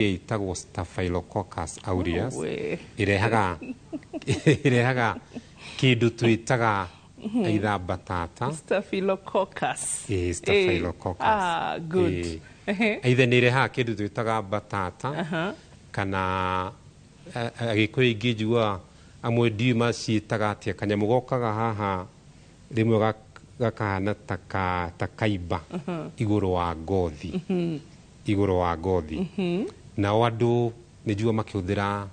Ĩtagwo Staphylococcus aureus. We. Ĩrehaga kĩndũ twĩtaga either batata. Staphylococcus. Ĩĩ, Staphylococcus. Ah, good. Ĩĩ. Either nĩ ĩrehaga kĩndũ twĩtaga batata kana Agĩkũyũ aingĩ njiguaga amwe ndiũĩ maciĩtaga atĩa, kanyamũ gokaga haha rĩmwe gakahana ta kaimba igũrũ wa ngothi, igũrũ wa ngothi. Nao andũ nĩ njiguaga makĩhũthĩra,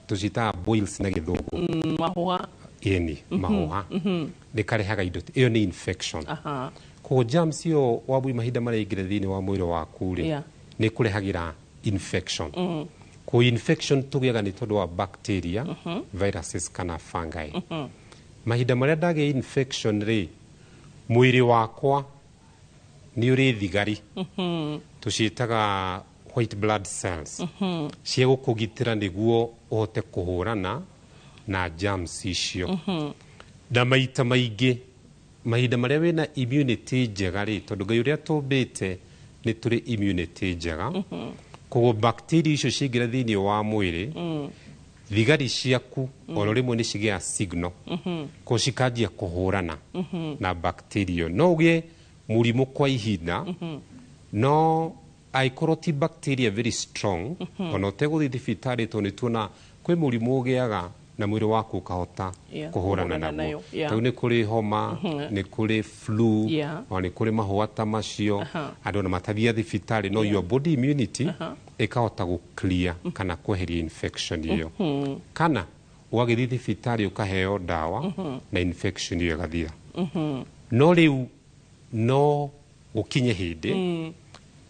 tũciĩtaga boils na Gĩthũngũ. Mahũha. Ĩni, mahũha. Nĩ karehaga indo ĩyo nĩ infection. Koguo germs ĩyo, Wambui, mahinda marĩa ĩingĩra thĩinĩ wa mwĩrĩ waku rĩ, nĩ ĩkũrehagĩra infection. Koguo infection tũgĩaga nĩ tondũ wa bacteria, viruses kana fungi. Mahinda marĩa ndagĩa infection rĩ, mwĩrĩ wakwa nĩ ũrĩ thigari tũciĩtaga white blood cells cia gũkũgitĩra nĩguo ũhote kũhũrana na germs icio. Na maita maingĩ mahinda marĩa wĩna immunity njega rĩ, tondũ Ngai ũrĩa tũmbĩte nĩ tũrĩ immunity njega, koguo bacteria icio ciaingĩra thĩinĩ wa mwĩrĩ, thigari ciaku oro rĩmwe nĩ cigĩaga signal, koguo cikanjia kũhũrana na bacteria. No ũgĩe mũrimũ kwa ihinda, no angĩkorwo ti bacteria very strong, ona ũtegũthiĩ thibitarĩ, tondũ nĩ tuona kwĩ mũrimũ ũgĩaga na mwĩrĩ waku ũkahota kũhũrana kũhũrana naguo. Nayo, yeah. Tarĩu nĩ kũrĩ homa, nĩ kũrĩ flu, ona nĩ kũrĩ mahũa ta macio, andũ ona matathiaga thibitarĩ, no your body immunity ĩkahota gũ clear kana kweheria infection ĩyo, kana ũgagĩthiĩ thibitarĩ ũkaheo ndawa na infection ĩyo ĩgathira. No rĩu no gũkinye hĩndĩ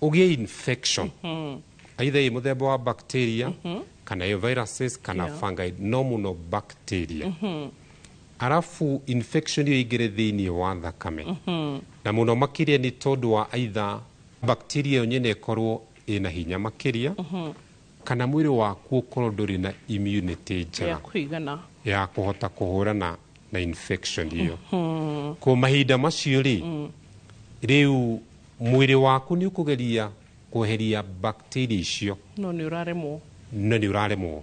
ũgĩe infection either ĩ mũthemba wa bacteria kana ĩ viruses kana fungi, no mũno bacteria, arabu infection ĩyo ĩingĩre thĩinĩ wa thakame, na mũno makĩria nĩ tondũ wa either bacteria ĩyo nyene ĩkorwo ĩna hinya makĩria kana mwĩrĩ waku ũkorwo ndũrĩ na immunity njega ya kũigana ya kũhota kũhũrana na infection ĩyo. Ko mahinda macio rĩ, rĩu mwĩrĩ waku nĩ ũkũgeria kweheria bacteria icio, no nĩ ũraremwo. No nĩ ũraremwo.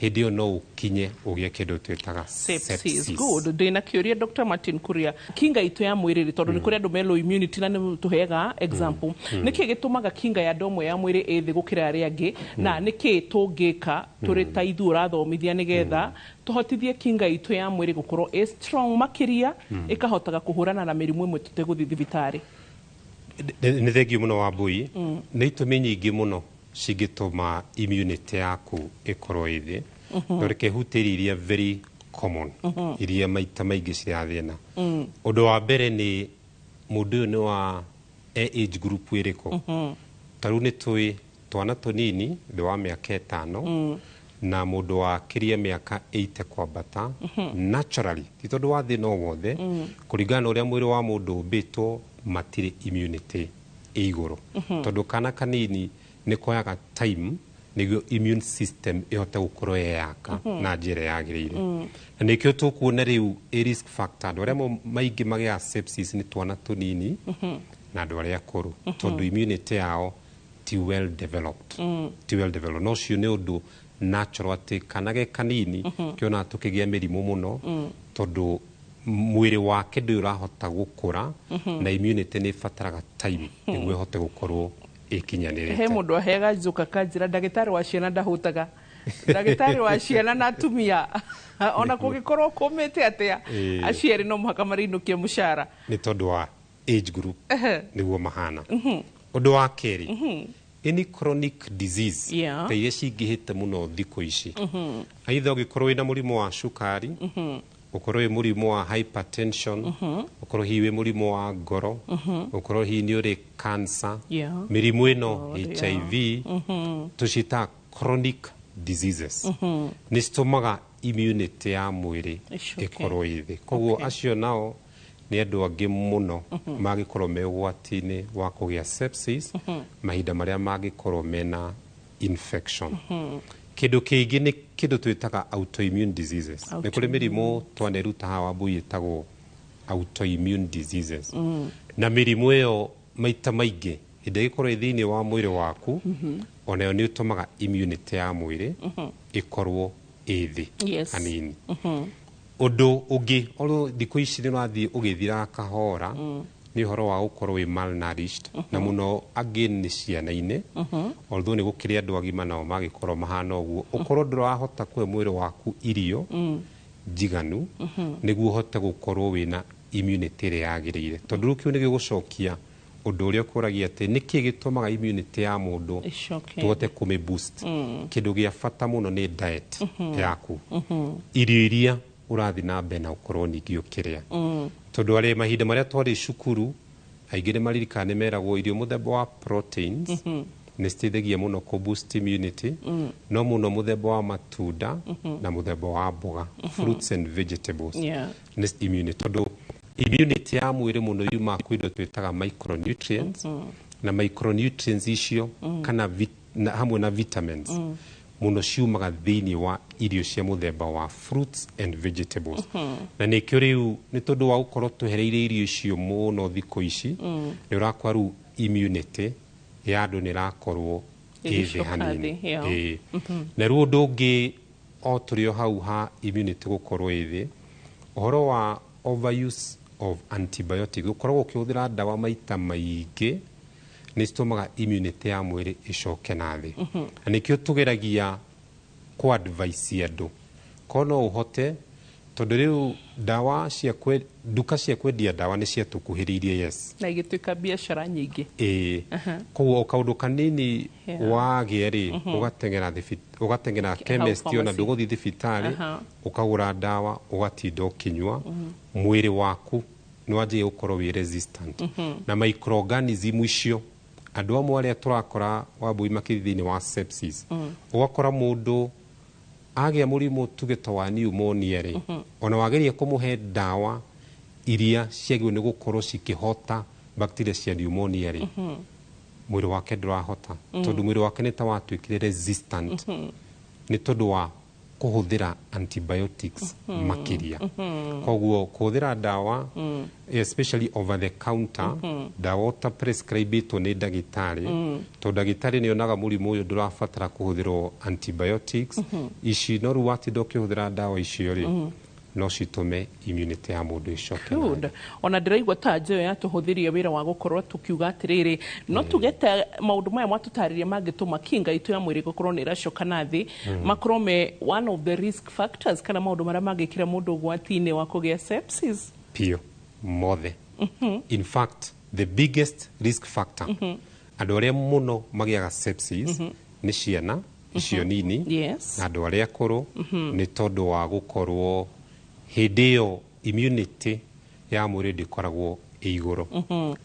Hĩndĩ ĩyo no ũkinye ũgĩe kĩndũ twĩtaga sepsis. Sepsis. Good. Ndĩna kĩũria, Dr. Martin Kuria. Kinga itũ ya mwĩrĩ rĩ, tondũ nĩ kũrĩ andũ me low immunity na nĩ tũheaga example, nĩkĩ gĩtũmaga kinga ya andũ amwe ya mwĩrĩ ĩ thĩ gũkĩra arĩa angĩ, na nĩkĩ tũngĩka tũrĩ ta ithuĩ ũrathomithia nĩgetha tũhotithie kinga itũ ya mwĩrĩ gũkorwo ĩ strong makĩria, ĩkahotaga kũhũrana na mĩrimũ ĩmwe tũtegũthiĩ thibitarĩ? Nĩ thengiũ mũno, Wambui. Nĩ itũmi nyingĩ mũno cingĩtũma immunity yaku ĩkorwo ĩ thĩ, no reke hutĩrie iria very common, iria maita maingĩ cirehaga thĩna. Ũndũ wa mbere nĩ mũndũ ũyũ nĩ wa e age group ĩrĩkũ. Ta rĩu nĩ tũĩ twana tũnini thĩ wa mĩaka 5 na mũndũ wa kĩria mĩaka 80 kwambata, naturally, ti tondũ wa thĩna o wothe, kũringana na ũrĩa mwĩrĩ wa mũndũ ũmbĩtwo, matirĩ immunity ĩ igũrũ, tondũ kana kanini nĩ koyaga time nĩguo immune system ĩhote gũkorwo yeyaka na njĩra yagĩrĩire. Na nĩkĩo tũkuona rĩu ĩ risk factor, andũ arĩa maingĩ magĩaga sepsis nĩ twana tũnini na andũ arĩa akũrũ, tondũ immunity yao ti well developed, ti well developed. No ũcio nĩ ũndũ natural atĩ kana ge kanini kĩonaga tũkĩgĩa mĩrimũ mũno, tondũ mwĩrĩ wake ndũrĩ ũrahota gũkũra na immunity nĩ ĩbataraga time nĩguo ĩhote gũkorwo ĩkinyanĩrĩte. He mũndũ aheaga njoka kanjĩra, ndagĩtarĩ wa ciana ndahũtaga, ndagĩtarĩ wa ciana na atumia, ona kũngĩkorwo kũmĩte atĩa, aciari no mũhaka marĩinũkie mũcara. Nĩ tondũ wa age group nĩguo mahana. Ũndũ wa kerĩ, any chronic disease ta iria cingĩhĩte mũno thikũ ici, either ũngĩkorwo wĩna mũrimũ wa cukari, ũkorwo wĩ mũrimũ wa hypertension, ũkorwo hihi wĩ mũrimũ wa ngoro, ũkorwo hihi nĩ ũrĩ cancer, mĩrimũ ĩno, HIV, tũciĩtaga chronic diseases, nĩ citũmaga immunity ya mwĩrĩ Ĩcoke. ĩkorwo ĩ thĩ. Koguo acio nao nĩ andũ angĩ mũno mangĩkorwo me ũgwati-inĩ wa kũgĩa sepsis mahinda marĩa mangĩkorwo mena infection. Kĩndũ kĩngĩ nĩ kĩndũ twĩtaga autoimmune diseases. Nĩ kũrĩ mĩrimũ twaneruta haha, Wambui, ĩtagwo autoimmune diseases, na mĩrimũ ĩyo maita maingĩ Hĩndĩ ĩrĩa ĩgĩkorwo ĩ thĩinĩ wa mwĩrĩ waku, onayo nĩ ĩtũmaga immunity ya mwĩrĩ ĩkorwo ĩ thĩ hanini. Ũndũ ũngĩ oro thikũ ici nĩ ũrathiĩ ũgĩthiraga kahora nĩ ũhoro wa gũkorwo wĩ malnourished, na mũno again nĩ ciana-inĩ, although nĩ gũkĩrĩ andũ agima nao magĩkorwo mahana ũguo. Ũkorwo ndũrahota kũhe mwĩrĩ waku irio njiganu nĩguo ũhote gũkorwo wĩna immunity ĩrĩa yagĩrĩire, tondũ rĩu kĩu nĩ gĩgũcokia ũndũ ũrĩa ũkũragia atĩ nĩkĩ gĩtũmaga immunity ya mũndũ Ĩcoke. tũhote kũmĩ boost. Kĩndũ gĩa bata mũno nĩ diet yaku, irio iria ũrathiĩ na mbere na gũkorwo ningĩ ũkĩrĩa, tondũ arĩ mahinda marĩa twarĩ cukuru, aingĩ nĩ maririkana nĩ meragwo irio mũthemba wa proteins nĩ citeithagia mũno kũ boost immunity, no mũno mũthemba wa matunda na mũthemba wa mboga, fruits and vegetables, nĩ immunity, tondũ immunity ya mwĩrĩ mũno yumaga kwĩ indo twĩtaga micronutrients, na micronutrients icio kana hamwe na vitamins mũno ciumaga thĩinĩ wa irio cia mũthemba wa fruits and vegetables. Na nĩkĩo rĩu nĩ tondũ wa gũkorwo twehereire irio icio mũno thikũ ici, nĩ ũrakora rĩu immunity ya andũ nĩ ĩrakorwo ĩ thĩ Ĩgĩcoka hanini. thĩ, yeah. Ĩĩ. Na rĩu ũndũ ũngĩ o tũrĩ o hau ha immunity gũkorwo ĩ thĩ, ũhoro wa overuse of antibiotic, gũkoragwo ũkĩhũthĩra ndawa maita maingĩ nĩ citũmaga immunity ya mwĩrĩ ĩcoke na thĩ. Na nĩkĩo tũgeragia kũ advise andũ korwo no ũhote, tondũ rĩu ndawa cia nduka cia kwendia ndawa nĩ ciatũkuhĩrĩirie, yes, na igĩtuĩka biacara nyingĩ. Ĩĩ, koguo o kaũndũ kanini wagĩa rĩ, ũgateng'era ũgateng'era chemist, ona pharmacy. Ndũgũthiĩ thibitarĩ, ũkagũra ndawa, ũgatinda ũkĩnyua, mwĩrĩ waku nĩ wanjagia gũkorwo wĩ resistant na microorganism icio. Andũ amwe arĩa tũrakora, Wambui, makĩthiĩ thĩinĩ wa sepsis, ũgakora mũndũ agĩa mũrimũ tuge ta wa pneumonia rĩ, ona wageria kũmũhe ndawa iria ciagĩrĩirwo nĩ gũkorwo cikĩhota bacteria cia pneumonia rĩ, mwĩrĩ wake ndũrahota, tondũ mwĩrĩ wake nĩ ta watuĩkire resistant nĩ tondũ wa kũhũthĩra antibiotics makĩria. Koguo kũhũthĩra ndawa, especially over the counter, ndawa ũta prescribĩtwo nĩ ndagĩtarĩ, tondũ ndagĩtarĩ nĩ onaga mũrimũ ũyũ ndũrabatara kũhũthĩrwo antibiotics ici, no rĩu watinda ũkĩhũthĩra ndawa icio rĩ, no citũme immunity ya mũndũ ĩcoke na thĩ. Good. Ona ndĩraigua ta njoyo yatũhũthĩria wĩra wa gũkorwo tũkiuga atĩrĩrĩ, no tuge ta maũndũ maya mwatũtarĩria mangĩtũma kinga itũ ya mwĩrĩ gũkorwo nĩ ĩracoka na thĩ, makorwo me one of the risk factors kana maũndũ marĩa mangĩkĩra mũndũ ũgwati-inĩ wa kũgĩa sepsis. Piũ mothe. In fact, the biggest risk factor, andũ arĩa mũno magĩaga sepsis nĩ ciana icio nini na andũ arĩa akũrũ, nĩ tondũ wa gũkorwo hĩndĩ ĩyo immunity ya mwĩrĩ ndĩkoragwo ĩ igũrũ.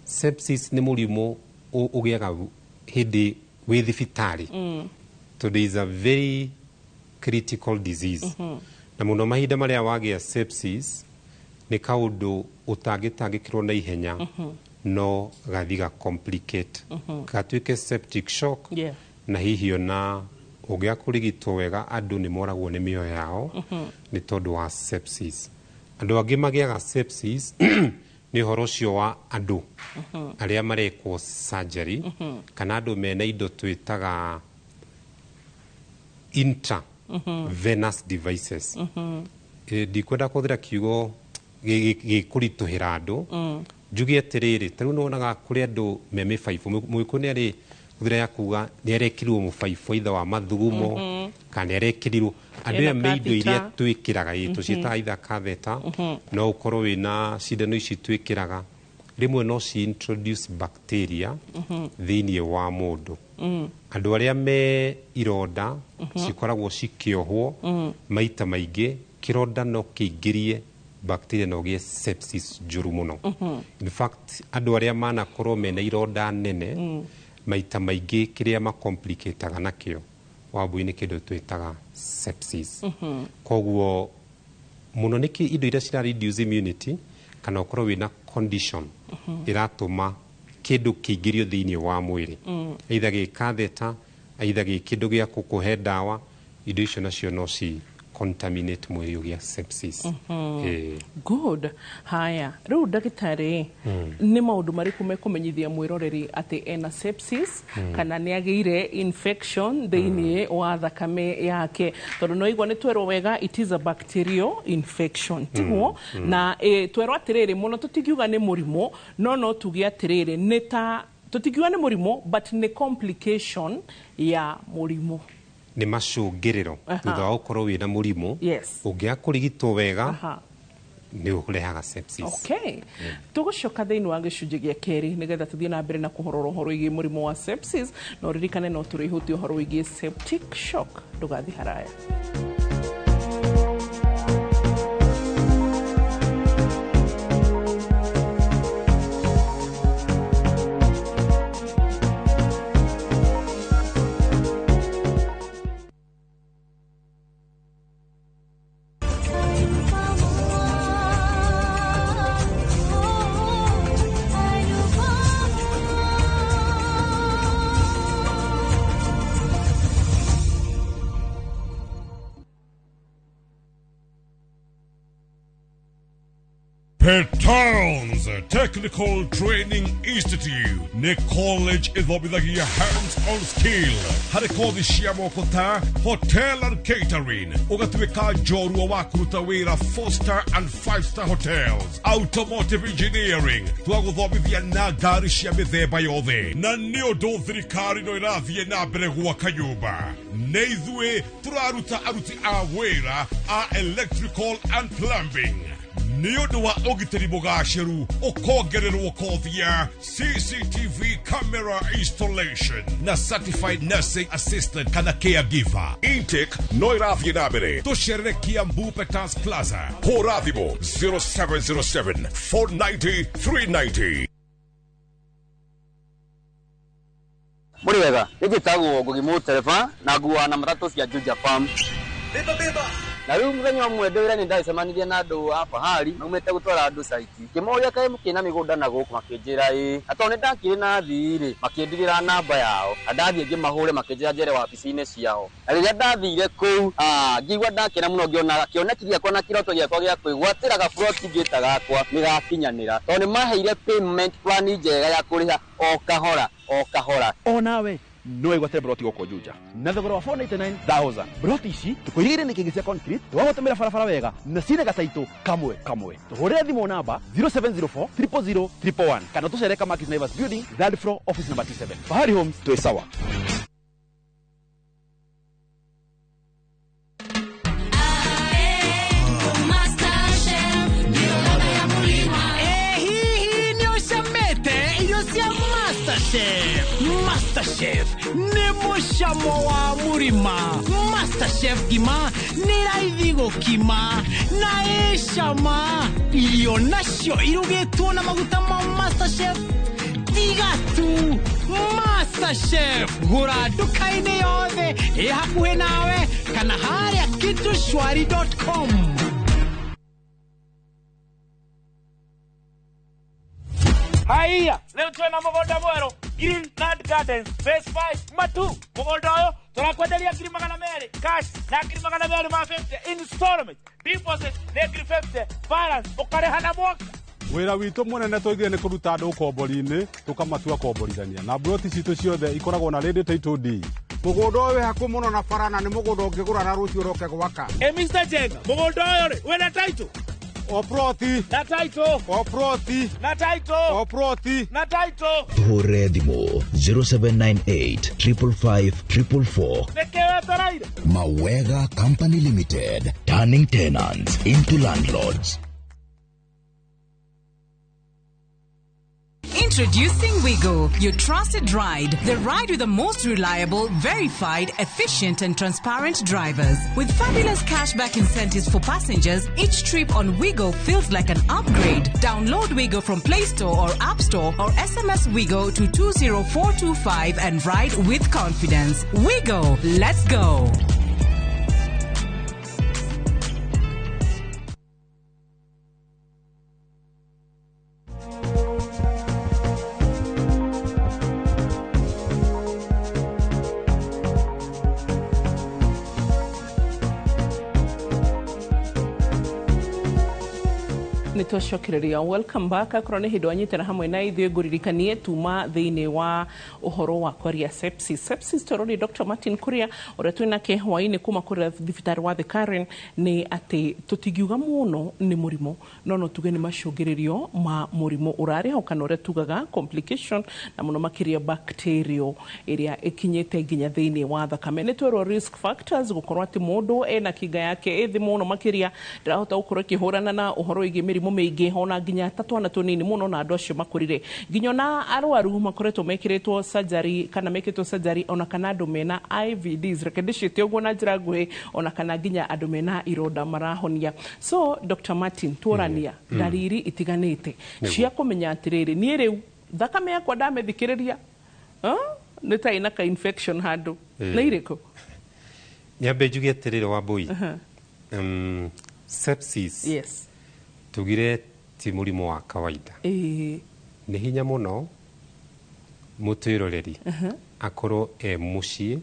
Sepsis nĩ mũrimũ ũgĩaga hĩndĩ wĩ thibitarĩ, tondũ is a very critical disease, na mũno mahinda marĩa wagĩa sepsis nĩ kaũndũ ũtangĩtangĩkĩrwo na ihenya, no gathi ga complicate gatuĩke septic shock, na hihi ona ũngĩaga kũrigitwo wega, andũ nĩ moragwo nĩ mĩoyo yao nĩ tondũ wa sepsis. Andũ angĩ magĩaga sepsis nĩ ũhoro ũcio wa andũ arĩa marekwo surgery, kana andũ mena indo twĩtaga intravenous devices. Ndikwenda kũhũthĩra kiugo gĩkũritũhĩra andũ, njuge atĩrĩrĩ, ta rĩu nĩwonaga kũrĩ andũ me mĩbaibũ. Mũgĩkũyũ nĩ arĩ hũthĩra ya kuga nĩ arekĩrirwo mũbaibũ either wa mathugumo kana nĩ arekĩrirwo andũ Ena aya me indo iria catheter. Twĩkĩraga, ĩ tũciĩtaga either catheter, no ũkorwo wĩna cindano ici twĩkĩraga, rĩmwe no ci introduce bacteria thĩinĩ wa mũndũ. Andũ arĩa me ironda cikoragwo cikĩohwo maita maingĩ, kĩronda no kĩingĩrie bacteria na ũgĩe sepsis njũru mũno. In fact, andũ arĩa manakorwo mena ironda nene maita maingĩ, kĩrĩa macomplicataga nakĩo, Wambui, nĩ kĩndũ twĩtaga sepsis. Koguo mũno nĩ indo iria cira reduce immunity, kana ũkorwo wĩna condition ĩratũma kĩndũ kĩingĩrio thĩinĩ wa mwĩrĩ, either gĩ catheter, either gĩ kĩndũ gĩa gũkũhe ndawa, indo icio nacio no ci contaminate mwĩrĩ ũgĩa sepsis. Good. Haya, rĩu ndagĩtarĩ, nĩ maũndũ marĩkũ mekũmenyithia mwĩroreri atĩ ena sepsis kana nĩ agĩire infection thĩinĩ wa thakame yake? Tondũ no igua nĩ twerwo wega it is a bacterial infection, tiguo? Na twerwo atĩrĩrĩ, mũno tũtingiuga nĩ mũrimũ, no tuge atĩrĩrĩ, nĩ ta tũtingiuga nĩ mũrimũ but nĩ complication ya mũrimũ. Nĩ macũngĩrĩro thutha wa gũkorwo wĩna mũrimũ. Ũngĩaga kũrigitwo wega, nĩ ũrehaga sepsis. Okay. Tũgũcoka thĩinĩ wa gĩcunjĩ gĩa kerĩ nĩgetha tũthiĩ na mbere na kũhorora ũhoro wĩgiĩ mũrimũ wa sepsis, na ũririkane no tũrĩhutia ũhoro wĩgiĩ septic shock. Ndũgathiĩ haraya. Petowns Technical Training Institute nĩ college ĩthomithagia hands-on skill harĩ kothi cia moko ta hotel and catering, ũgatuĩka njorua wa kũruta wĩra 4 star and 5 star hotels, automotive engineering, twagũthomithia na ngari cia mĩthemba yothe. Na nĩ ũndũ thirikari no ĩrathiĩ na mbere gwaka nyũmba, nĩ ithuĩ tũraruta aruti a wĩra a electrical and plumbing. Nĩ ũndũ wa ũgitĩri mũgacĩru, ũkongererwo kothi ya CCTV camera installation na certified nursing assistant kana caregiver. Intake no ĩrathiĩ na mbere. Tũcerere Kiambu Peters Plaza. Hũra thimũ 0707 490 390. Mũrĩ wega, nĩ njĩtagwo Ngugi Mũtereba na nguaga na matatũ cia Juja Farm. Na rĩu mũthenya ũmwe ndĩ wĩra-inĩ ndacemanirie na andũ a fahari maumĩte gũtwara andũ site. Ngĩmoria kaĩ mũkĩna mĩgũnda na gũkũ, makĩnjĩra ĩĩ. Na tondũ nĩ ndakĩrĩ na thii rĩ, makĩndigĩra namba yao. Na ndathiĩ ngĩmahũre makĩnjĩra njere wabici-inĩ ciao. Na rĩrĩa ndathire kũu, ngĩigua ndakena mũno ngĩona kĩoneki gĩakwa na kĩroto gĩakwa gĩa kwĩgwatĩra gaburoti ngĩta gakwa nĩ gakinyanĩra. Tondũ nĩ maheire payment plan njega ya kũrĩha o kahora o kahora. Onawe no wĩgwatĩre broti gũkũ Juja na thogora wa 499,000. Broti ici tũkũigĩire nĩ kĩngĩ cia concrete, twagũtũmĩra barabara wega na cina gataitũ kamwe kamwe. Tũhũrĩre thimũ namba 0704 000 111 kana tũcere Kamakis Naivas Building, third floor, office number T7. Fahari Homes, twĩ sawa. Hihi nĩ ũcamĩte irio cia MasterChef? MasterChef nĩ mũcamo wa mũrima. MasterChef ngima nĩ raithi gũkima na ĩ cama. Irio nacio irugĩtwo na maguta ma MasterChef tiga tu. MasterChef, gũra nduka-inĩ yothe ĩ hakuhĩ nawe kana harĩa kitushwari.com. Haiya, leo twena mũgũnda mwerũ Green Land Gardens Phase 5 Matu. Mũgũnda ũyũ tũrakwenderia 200,000 cash na 250,000 installment. Deposit nĩ 50,000, balance ũkarĩha na mwaka. Wĩra witũ mũnene tũigire nĩ kũruta andũ ũkombori-inĩ tũkamatua komborithania, na mburoti citũ ciothe ikoragwo na ready title deed. Mũgũnda ũyũ wĩ hakuhĩ mũno na bara na nĩ mũgũnda ũngĩgũra na rũciũ ũroke gwaka. Mr. Jenga, mũgũnda ũyũ rĩ wĩna title? O ploti na title, o ploti na title, o ploti na title. Tũhũrĩre thimũ 0798 555 444. Nĩkĩ wetereire? Mawega Company Limited, turning tenants into landlords. Introducing Wigo, your trusted ride. The ride with the most reliable, verified, efficient and transparent drivers. With fabulous cashback incentives for passengers, each trip on Wigo feels like an upgrade. Download Wigo from Play Store or App Store or SMS Wigo to 20425 and ride with confidence. Wigo, let's go. Nä twacokereria, welcome back. Akorwo nä hä ndä wanyitana hamwe na ithuĩ, ngũririkanie tuma thĩinĩ wa ũhoro wa kwaria sepsis. Sepsis twerwo nĩ Dr Martin Kuria ũrĩa twĩ nake hwainĩ kuma kũrĩa thibitarĩ wa The Karen nĩ atĩ tũtingiuga mũno nĩ mũrimũ, no no tuge nĩ macũngĩrĩrio ma mũrimũ ũrarĩ kana ũrĩa tugaga complication, na mũno makĩria bacterial ĩrĩa ĩkinyĩte nginya thĩinĩ wa thakame. Nĩ twerwo risk factors, gũkorwo atĩ mũndũ ena kinga yake ĩ thĩ mũno makĩria, ndĩrahota gũkorwo ĩkĩhũrana na ũhoro wĩgiĩ mĩrimũ mĩingĩ, ona nginya ta twana tũnini mũno na andũ acio makũrire, nginya ona arwaru makoretwo mekĩrĩtwo surgery kana mekĩtwo surgery, ona kana andũ mena IVDs, reke ndĩciĩte ũguo na njĩra nguhĩ, ona kana nginya andũ mena ironda marahonia. So Dr Martin, tuorania ndariri itiganĩte cia kũmenya atĩrĩrĩ, niĩ rĩu thakame yakwa ndamĩthikĩrĩria, nĩ ta ĩna ka infection handũ, nĩ irĩkũ? Nyambe njuge atĩrĩrĩ, Wambui, sepsis tugire ti mũrimũ wa kawaida. Nĩ hinya mũno mũtwĩroreri akorwo e mũciĩ,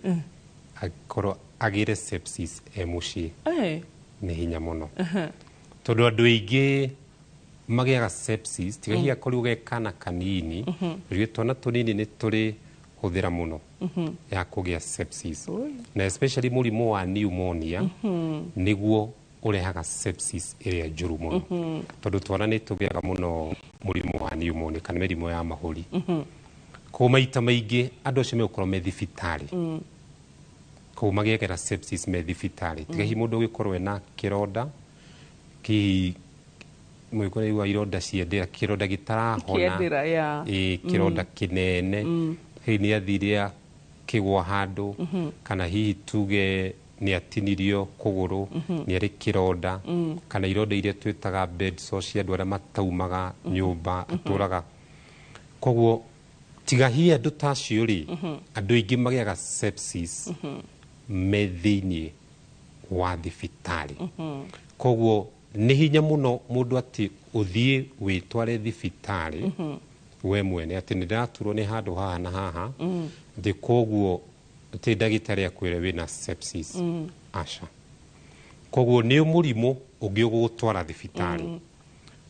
akorwo agĩre sepsis e mũciĩ. Nĩ hinya mũno, tondũ andũ aingĩ magĩaga sepsis tiga hihi akorirwo ge kana kanini. Rĩu twana tũnini nĩ tũrĩ hũthĩra mũno ya kũgĩa sepsis, na especially mũrimũ wa pneumonia nĩguo ũrehaga sepsis ĩrĩa njũru mũno, tondũ twana nĩ tũgĩaga mũno mũrimũ wa pneumonia kana mĩrimũ ya mahũri. Koguo maita maingĩ andũ acio megũkorwo me thibitarĩ, koguo magĩagĩra sepsis me thibitarĩ, tiga hihi mũndũ ũgĩkorwo ena kĩronda hihi mũgĩkorwo ironda cia ndĩra, kĩronda gĩtarahona. Kĩendera, yeah. Ĩ, kĩronda kĩnene, hihi nĩ athire akĩgwa handũ, kana hihi tuge nĩ atinirio kũgũrũ, nĩ arĩ kĩronda, kana ironda iria twĩtaga bed sores cia andũ arĩa mataumaga nyũmba, atũraga. Koguo tiga hihi andũ ta acio rĩ, andũ aingĩ magĩaga sepsis me thĩiniĩ wa thibitarĩ. Koguo nĩ hinya mũno mũndũ atĩ ũthiĩ wĩtware thibitarĩ we mwene atĩ nĩ ndĩraturwo nĩ handũ haha na haha, atĩ koguo atĩ ndagĩtarĩ akwĩre wĩna sepsis, aca. Koguo nĩ mũrimũ ũngĩ ũgũgũtwara thibitarĩ.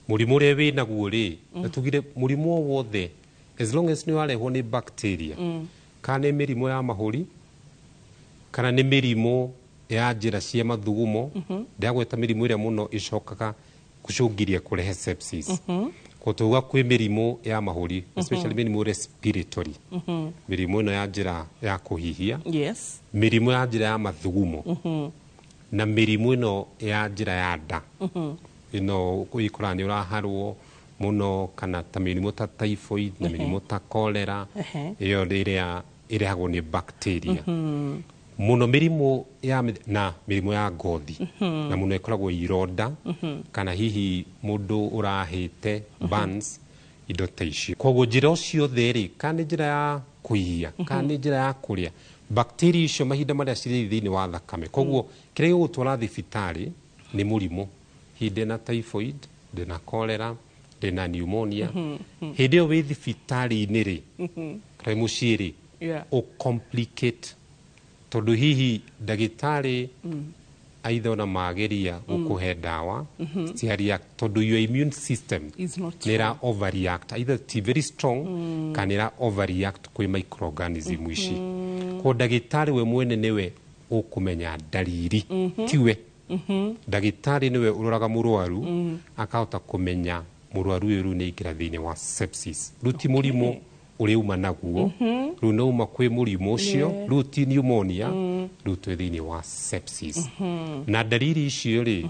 Mũrimũ ũrĩa wĩnaguo rĩ, na tugire mũrimũ o wothe, as long as nĩ warehwo nĩ bacteria, kana nĩ mĩrimũ ya mahũri, kana nĩ mĩrimũ ya njĩra cia mathugumo, ndĩragweta mĩrimũ ĩrĩa mũno ĩcokaga gũcũngĩria kũrehe sepsis. Koguo tuga kwĩ mĩrimũ ya mahũri, especially mĩrimũ respiratory, mĩrimũ ĩno ya njĩra ya kũhihia, mĩrimũ ya njĩra ya mathugumo, na mĩrimũ ĩno ya njĩra ya nda, ĩno ũgĩkoraga nĩ ũraharwo mũno, kana ta mĩrimũ ta typhoid na mĩrimũ ta cholera, ĩyo ĩrĩa ĩrehagwo nĩ bacteria mũno, mĩrimũ ya na mĩrimũ ya ngothi, na mũno ĩkoragwo ironda, kana hihi mũndũ ũrahĩte burns, indo ta icio. Koguo njĩra o ciothe rĩ, kana nĩ njĩra ya kũhihia, kana nĩ njĩra ya kũrĩa, bacteria icio mahinda marĩa cirĩ thĩinĩ wa thakame. Koguo kĩrĩa gĩgũgũtwara thibitarĩ nĩ mũrimũ, hihi ndĩna typhoid, ndĩna cholera, ndĩna pneumonia. Hĩndĩ ĩyo wĩ thibitarĩ-inĩ rĩ, kana mũciĩ rĩ, ũcomplicate, tondũ hihi ndagĩtarĩ aitha ona mageria gũkũhe ndawa citiareact, tondũ your immune system Is not nĩ ĩra overreact, either ti very strong kana ĩra overreact kwĩ microorganism ici. Koguo ndagĩtarĩ we mwene nĩwe ũkũmenya ndariri, tiwe ndagĩtarĩ nĩwe ũroraga mũrwaru, akahota kũmenya mũrwaru ũyũ rĩu nĩ aingĩra thĩinĩ wa sepsis. Rĩu ti mũrimũ ũrĩa uma naguo, rĩu nĩ uma kwĩ mũrimũ ũcio, rĩu ti pneumonia, rĩu twĩ thĩinĩ wa sepsis. Na ndariri icio rĩ,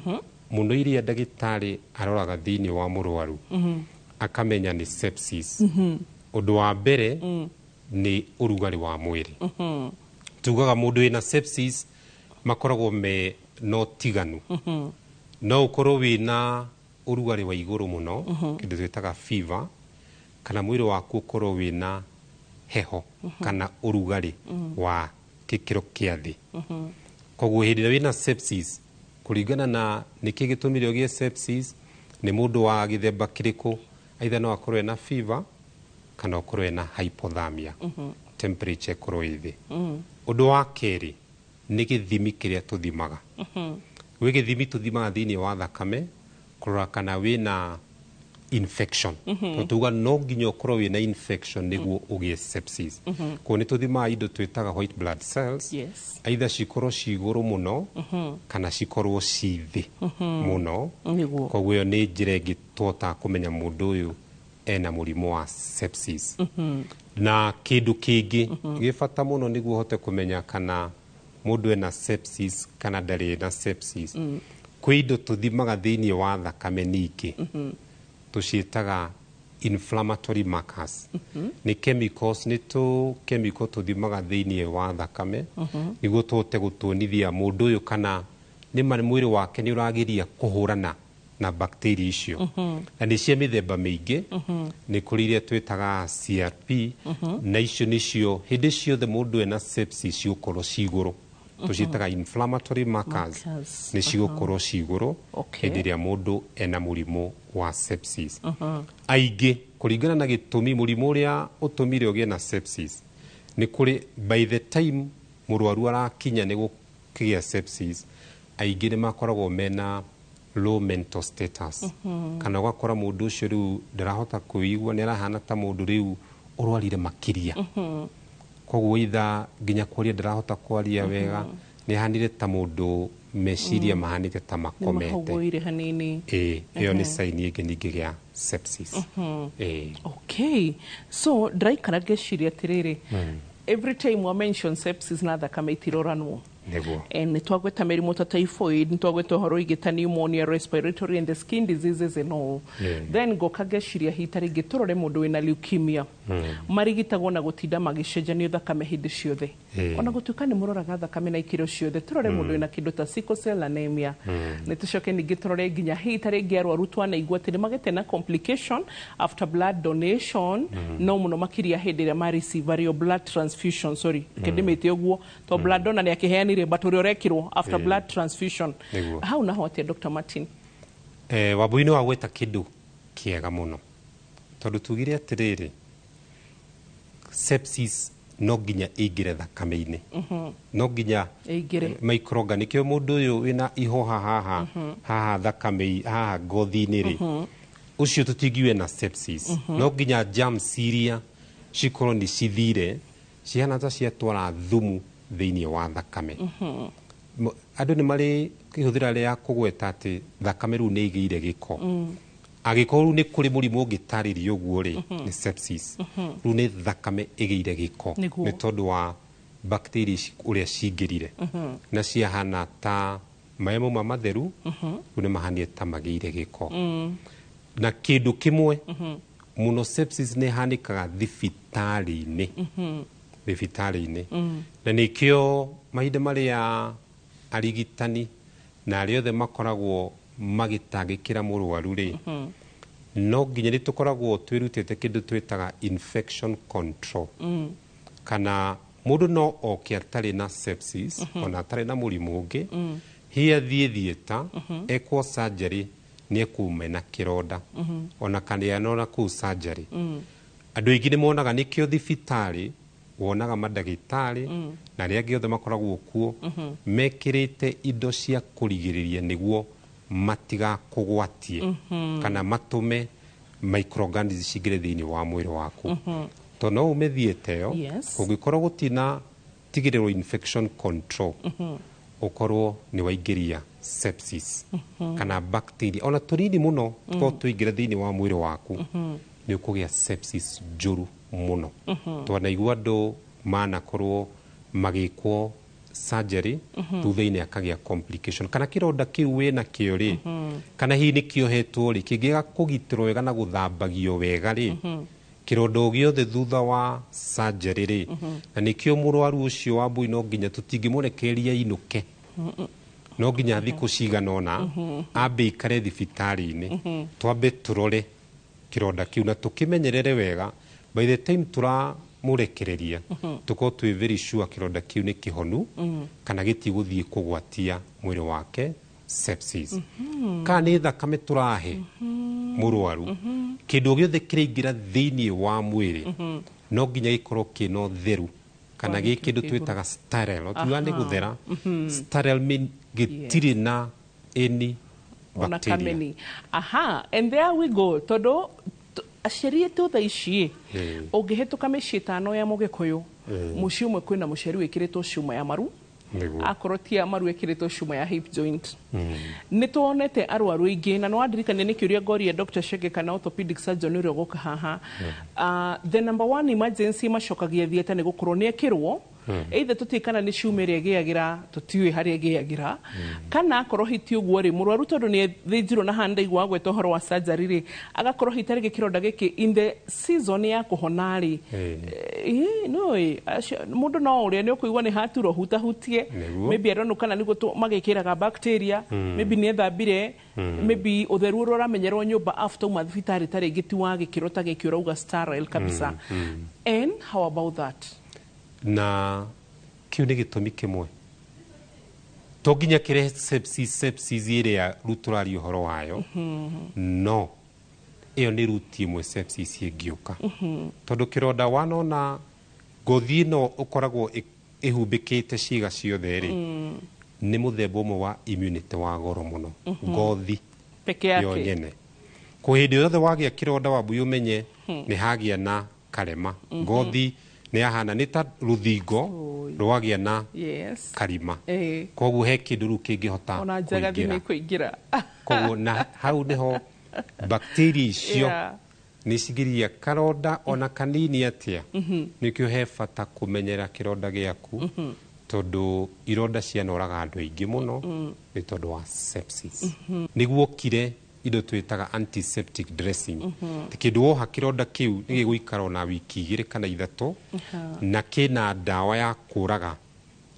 mũno iria ndagĩtarĩ aroraga thĩinĩ wa mũrwaru akamenya nĩ sepsis, ũndũ wa mbere nĩ ũrugarĩ wa mwĩrĩ. Tugaga mũndũ wĩna sepsis makoragwo me no tiganu, no ũkorwo wĩna ũrugarĩ wa igũrũ mũno, kĩndũ twĩtaga fever, kana mwĩrĩ waku ũkorwo wĩna heho kana ũrugarĩ wa gĩkĩro kĩa thĩ. Koguo hĩndĩ ĩrĩa wĩna sepsis, kũringana na nĩkĩ gĩtũmire ũgĩe sepsis, nĩ mũndũ wa gĩthemba kĩrĩkũ, either no akorwo ena fever kana ũkorwo ena hypothermia, temperature ĩkorwo ĩ thĩ. Ũndũ wa kerĩ nĩ gĩthimi kĩrĩa tũthimaga. Gwĩ gĩthimi tũthimaga thĩinĩ wa thakame kũrora kana wĩna Infection, tondũ tuga no nginya ũkorwo wĩna infection nĩguo ũgĩe sepsis. Koguo nĩ tũthimaga indo twĩtaga white blood cells, either cikorwo ci igũrũ mũno kana cikorwo ci thĩ mũno. Koguo ĩyo nĩ njĩra ĩngĩ tũhotaga kũmenya mũndũ ũyũ ena mũrimũ wa sepsis. Na kĩndũ kĩngĩ gĩ bata mũno nĩguo ũhote kũmenya kana mũndũ ena sepsis kana ndarĩ na sepsis, kwĩ indo tũthimaga thĩinĩ wa thakame ningĩ, tũciĩtaga inflammatory markers. Nĩ chemicals, nĩ tũ chemical tũthimaga thĩinĩ wa thakame nĩguo tũhote gũtuonithia mũndũ ũyũ kana nĩma mwĩrĩ wake nĩ ũrageria kũhũrana na bacteria icio. Na nĩ cia mĩthemba mĩingĩ. Nĩ kũrĩ iria twĩtaga CRP, na icio nĩcio hĩndĩ ciothe mũndũ ena sepsis cigũkorwo ci igũrũ. Tũciĩtaga inflammatory markers. Markers. Nĩ cigũkorwo ci igũrũ hĩndĩ ĩrĩa mũndũ ena mũrimũ wa sepsis. Aingĩ kũringana na gĩtũmi, mũrimũ ũrĩa ũtũmire ũgĩe na sepsis, nĩ kũrĩ by the time mũrwaru arakinya nĩ gũkĩgĩa sepsis, aingĩ nĩ makoragwo mena low mental status, kana ũgakora mũndũ ũcio rĩu ndarahota kwĩigua, nĩ arahana ta mũndũ rĩu ũrwarire makĩria. Koguo itha nginya kwaria ndarahota kwaria wega, nĩ ahanire ta mũndũ meciria mahanĩte ta nĩ makomete. Mahũgũire hanini. Ĩĩ, ĩyo nĩ sign ĩngĩ ningĩ ya sepsis. Ĩĩ. Okay, so ndĩraikara ngeciria atĩrĩrĩ, every time wa mention sepsis na thakame itiroranwo. Nĩguo. Nĩ twagweta mĩrimũ ta typhoid, nĩ twagweta ũhoro wĩgiĩ ta pneumonia, respiratory and the skin diseases and all. Then ngoka ngeciria hita rĩngĩ tũrore mũndũ wĩna leukemia, marigitagwo na gũtinda magĩcenjanio thakame hĩndĩ ciothe, ona gũtuĩka nĩ mũroraga thakame na ikĩro ciothe. Tũrore mũndũ wĩna kĩndũ ta sickle cell anemia. Nĩ tũcoke ningĩ tũrore nginya hihi ta rĩngĩ arwaru twanaigua atĩ nĩ magĩte na complication after blood donation, no mũno makĩria hĩndĩ ĩrĩa ma receive arĩo blood transfusion, sorry, reke ndĩmĩte ũguo to blood donor nĩ akĩheanire, but ũrĩa ũrekĩrwo after blood transfusion. Hau naho atĩa, Dr. Martin? Wambui, nĩ wagweta kĩndũ kĩega mũno, tondũ tugire atĩrĩrĩ, sepsis no nginya ĩingĩre thakame-inĩ, no nginya ĩingĩre. Microorganism, nĩkĩo mũndũ ũyũ wĩna ihoha haha haha thakame haha ngothi-inĩ rĩ, ũcio tũtingiuge na sepsis. No nginya germs iria cikorwo nĩ cithire, cihana ta ciatwara thumu thĩinĩ wa thakame. Andũ nĩ marĩ kĩhũthĩra rĩa kũgweta atĩ thakame rĩu nĩ ĩgĩire gĩko. Angĩkorwo rĩu nĩ kũrĩ mũrimũ ũngĩtarĩria ũguo rĩ, nĩ sepsis. Rĩu nĩ thakame ĩgĩire gĩko nĩ tondũ wa bacteria ici ũrĩa cingĩrire na ciahana ta maĩ mauma matheru, rĩu nĩ mahanire ta magĩire gĩko. Na kĩndũ kĩmwe mũno, sepsis nĩ ĩhanĩkaga thibitarĩ-inĩ, thibitarĩ-inĩ, na nĩkĩo mahinda marĩa arigitani na arĩa othe makoragwo magĩtangĩkĩra mũrwaru rĩ, no nginya nĩ tũkoragwo twĩrutĩte kĩndũ twĩtaga infection control, kana mũndũ no oke atarĩ na sepsis, ona atarĩ na mũrimũ ũngĩ, hihi athiĩ theatre ekwo surgery, nĩ ekuma na kĩronda, ona kana anona kũu surgery. Andũ aingĩ nĩ monaga, nĩkĩo thibitarĩ wonaga mandagĩtarĩ na arĩa angĩ othe makoragwo kuo mekĩrĩte indo cia kũrigĩrĩria nĩguo matigakũgwatie kana matũme microorganisms cingĩre thĩinĩ wa mwĩrĩ waku, tondũ no ume theatre ĩyo, kũngĩkorwo gũtina tigĩrĩrwo infection control, ũkorwo nĩ waingĩria sepsis kana bacteria ona tũnini mũno tũkorwo tũingĩre thĩinĩ wa mwĩrĩ waku, nĩ ũkũgĩa sepsis njũru mũno. Twanaigua andũ manakorwo magĩkwo surgery, thutha-inĩ akagĩa complication, kana kĩronda kĩu wĩna kĩo rĩ, kana hihi nĩ kĩohetwo rĩ, kĩngĩaga kũgitĩrwo wega na gũthambagio wega rĩ, kĩronda o gĩothe thutha wa surgery rĩ. Na nĩkĩo mũrwaru ũcio wa mbui no nginya tũtingĩmũrekereria inũke, no nginya thikũ cigana ũna ambe ikare thibitarĩ-inĩ, twambe tũrore kĩronda kĩu na tũkĩmenyerere wega. By the time tũramũrekereria, tũkorwo twĩ very sure kĩronda kĩu nĩ kĩhonu kana gĩtigũthiĩ kũgwatia mwĩrĩ wake sepsis. Kana nĩ thakame tũrahe mũrwaru, kĩndũ gĩothe kĩraingĩra thĩinĩ wa mwĩrĩ no nginya gĩkorwo kĩna ũtheru kana gĩ kĩndũ twĩtaga sterile. Tuga nĩ gũthera. Sterile mean gĩtirĩ na any Ona bacteria. Kameni. Aha, and there we go. Tondũ aciari aitũ thaa ici, ũngĩhĩtũka mĩciĩ 5 ya Mũgĩkũyũ, mũciĩ ũmwe kwĩna mũciari wĩkĩrĩtwo cuma ya maru, akorwo ti ya maru ĩkĩrĩtwo cuma ya hip joint. Nĩ tuonete arwaru aingĩ, na nĩ wandirikania nĩ kĩũria ngoria Dr. Shege kana orthopedic surgeon ũrĩa ũgũka haha. The number one emergency macokagia theatre nĩ gũkorwo nĩ ekĩrwo either tũtiĩ kana nĩ cuma ĩrĩa ĩgĩagĩra, tũtiũĩ harĩa ĩgĩagĩra, kana akorwo hiti ũguo rĩ, mũrwaru tondũ nĩ thĩnjirwo na haha ndaigua agweta ũhoro wa surgery rĩ, agakorwo hiti arĩ kĩronda gĩkĩ in the season ya kũhona rĩ. No mũndũ no ũrĩa nĩ ũkũigua nĩ haturwo hutahutie. Maybe I don't know kana nĩguo magĩkĩraga bacteria. Maybe nĩ ethambire, maybe ũtheru ũrĩa ũramenyerwo nyũmba after uma thibitarĩ ta rĩngĩ ti wa gĩkĩro ta gĩkĩ ũrauga sterile kabisa. And how about that? Na kĩu nĩ gĩtũmi kĩmwe to nginya kĩrehe sepsis ĩrĩa rĩu tũraria ũhoro wayo. No ĩyo nĩ ruti ĩmwe sepsis ĩngĩũka, tondũ kĩronda wanona ngothi ĩno ũkoragwo ĩhumbĩkĩte ciĩga ciothe rĩ, nĩ mũthemba ũmwe wa immunity wa goro mũno, ngothi peke yake yo nyene. Ko hĩndĩ yothe wagĩa kĩronda, Wambui, ũmenye nĩ hagĩa na karema, ngothi nĩ yahana nĩ ta rũthingo rwagĩa na karima. Koguo he kĩndũ rĩu kĩngĩhota Ona njagathi kũingĩra. Nĩ kũingĩra. Koguo na hau nĩho bacteria icio nĩ cingĩria karonda ona kanini atĩa. Nĩkĩo he bata kũmenyera kĩronda gĩaku, tondũ ironda cianoraga andũ aingĩ mũno nĩ tondũ wa sepsis. Nĩguo kire indo twĩtaga antiseptic dressing, ti kĩndũ woha kĩronda kĩu nĩ gĩgũikara ona wiki 2 kana 3, na kĩna ndawa ya kũraga.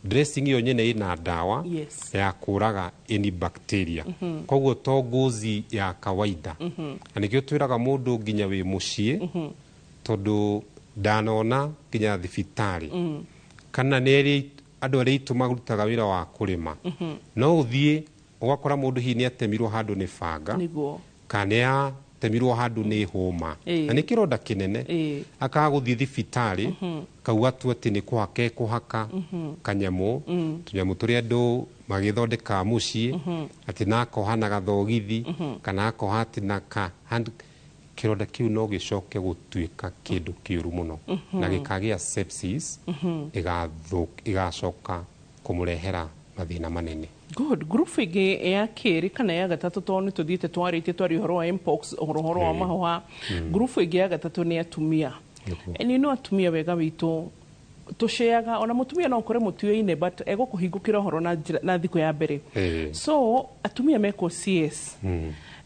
Dressing ĩyo nyene ĩna ndawa ya kũraga any bacteria, koguo to ngozi ya kawaida. Na nĩkĩo twĩraga mũndũ nginya wĩ mũciĩ, tondũ ndanona nginya thibitarĩ kana nĩ arĩa andũ arĩa aitũ marutaga wĩra wa kũrĩma, no ũthiĩ ũgakora mũndũ hihi nĩ atemirwo handũ nĩ banga kana nĩ atemirwo handũ nĩ hũma, na nĩ kĩronda kĩnene, akaga gũthiĩ thibitarĩ, kauga tu atĩ nĩ kũhaka ekũhaka kanyamũ, tũnyamũ tũrĩa andũ magĩthondekaga mũciĩ, atĩ na akoha na gathogithi kana akoha atĩ na ka hand. Kĩronda kĩu no gĩcoke gũtuĩka kĩndũ kĩũru mũno na gĩkagĩa sepsis, ĩgacoka kũmũrehera mathĩna manene. Good. Group ĩngĩ ya kerĩ kana ya gatatũ, tondũ nĩ tũthiĩte twarĩtie twaria ũhoro wa mpox, ũhoro wa mahũha. Group ĩngĩ ya gatatũ nĩ atumia. And you know atumia wega witũ tũceaga, ona mũtumia no ũkore mũtuĩine, but egũkũhingũkĩra ũhoro na na thikũ ya mbere. So atumia mekwo CS,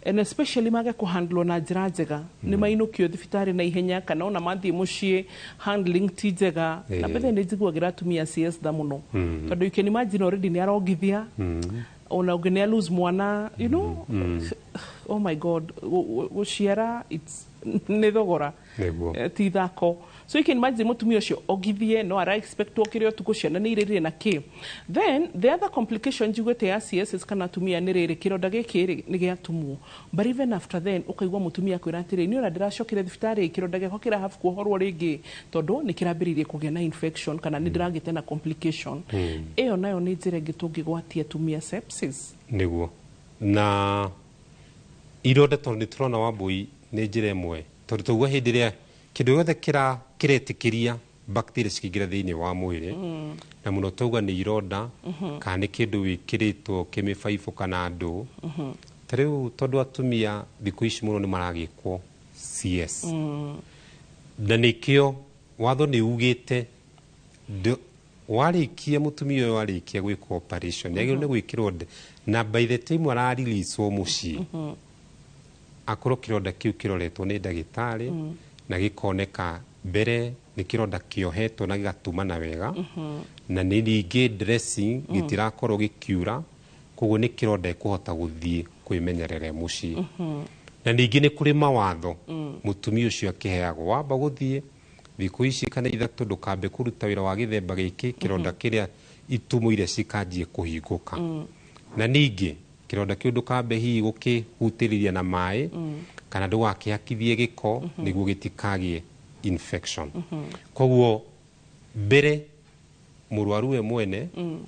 and especially mage kũhandlwo na njĩra njega, nĩ mainũkio thibitarĩ na ihenya kana ona mathiĩ mũciĩ handling ti njega. Na mbere nĩ njiguagĩra atumia CS tha mũno, tondũ you can imagine already nĩ arongithia, ona ũngĩ nĩ lose mwana. Oh my God, gũciara it's nĩ thogora. Ti ithako. So you can imagine mũtumia ũcio ongithie, no ara expect okĩre ũtukũ, ciana nĩ irĩrire na kĩ. Then the other complication njiguĩte ya CSS kana atumia nĩ rĩrĩ, kĩronda gĩkĩ rĩ nĩ gĩatumwo, but even after then ũkaigua mũtumia akwĩra atĩrĩ, niĩ ona ndĩracokire thibitarĩ, kĩronda gĩakwa kĩrahabu kuohorwo rĩngĩ tondũ nĩ kĩrambĩrĩirie kũgĩa na infection kana nĩ ndĩragĩte na complication. Ĩyo nayo nĩ njĩra ĩngĩ tũngĩgwatia atumia sepsis. Nĩguo, na ironda, tondũ nĩ tũrona, Wambui, nĩ njĩra ĩmwe, tondũ tauga hĩndĩ ĩrĩa kĩndũ gĩothe kĩretĩkĩria bacteria cikĩingĩra thĩinĩ wa mwĩrĩ, na mũno tauga nĩ ironda kana nĩ kĩndũ wĩkĩrĩtwo kĩmĩbaibũ kana ndũ. Ta rĩu tondũ atumia thikũ ici mũno nĩ maragĩkwo CS, na nĩkĩo watho nĩ ugĩte warĩkia mũtumia ũyũ arĩkia gwĩkwo operation nĩ agĩrĩirwo nĩ gwĩkĩrwo na by the time arareleaswo mũciĩ, akorwo kĩronda kĩu kĩroretwo nĩ ndagĩtarĩ na gĩkoneka mbere nĩ kĩronda kĩohetwo na gĩgatumana wega, na nĩ ningĩ dressing gĩtirakorwo gĩkiura, koguo nĩ kĩronda ĩkũhota gũthiĩ kwĩmenyerera mũciĩ. Na ningĩ nĩ kũrĩ mawatho mũtumia ũcio akĩheagwo, wamba gũthiĩ thikũ ici kana 3 ndũkambe kũruta wĩra wa gĩthemba gĩkĩ, kĩronda kĩrĩa itumo iria cikanjie kũhingũka, na ningĩ kĩronda kĩu ndũkambe hihi gũkĩhutĩrĩria na maĩ kana ndũgakĩhakithie gĩko nĩguo gĩtikagĩe infection. Koguo mbere mũrwaru we mwene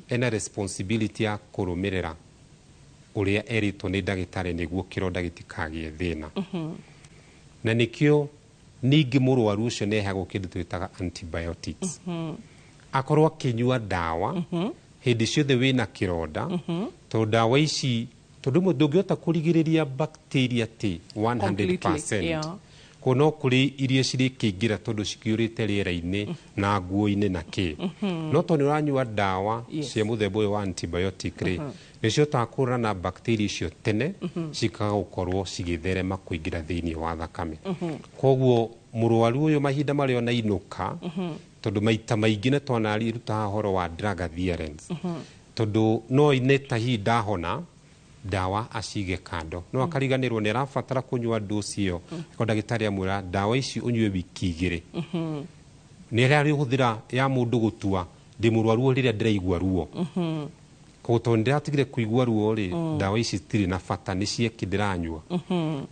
ena responsibility ya kũrũmĩrĩra Ũrĩa erĩtwo nĩ ndagĩtarĩ nĩguo kĩronda gĩtikagĩe thĩna. Na nĩkĩo ningĩ mũrwaru ũcio nĩ aheagwo kĩndũ twĩtaga antibiotics, akorwo akĩnyua ndawa hĩndĩ ciothe wĩna kĩronda, tondũ ndawa ici, tondũ rĩmwe ndũngĩhota kũrigĩrĩria bacteria ti 100%. Completely, yeah. Koguo no kũrĩ iria cirĩkĩingĩra tondũ cikĩũrĩte rĩera-inĩ na nguo-inĩ na kĩ, no tondũ nĩ ũranyua ndawa cia mũthemba ũyũ wa antibiotic rĩ, nĩ cihotaga kũhũrana na bacteria icio tene, cikaga gũkorwo cigĩtherema kũingĩra thĩinĩ wa thakame. Koguo mũrwaru ũyũ mahinda marĩa ona inũka, tondũ maita maingĩ nĩ twanaruta haha ũhoro wa drug adherence, tondũ no ine ta hihi ndahona, ndawa acige kando, no akariganĩrwo nĩ arabatara kũnyua dosi ĩyo. Ko ndagĩtarĩ amwĩra ndawa ici ũnyue wiki 2, nĩ ĩrarĩhũthĩra ya mũndũ gũtua ndĩ mũrwaru rĩrĩa ndĩraigua ruo. Koguo tondũ ndĩratigire kũigua ruo rĩ, ndawa ici citirĩ na bata, nĩ cieki ndĩranyua.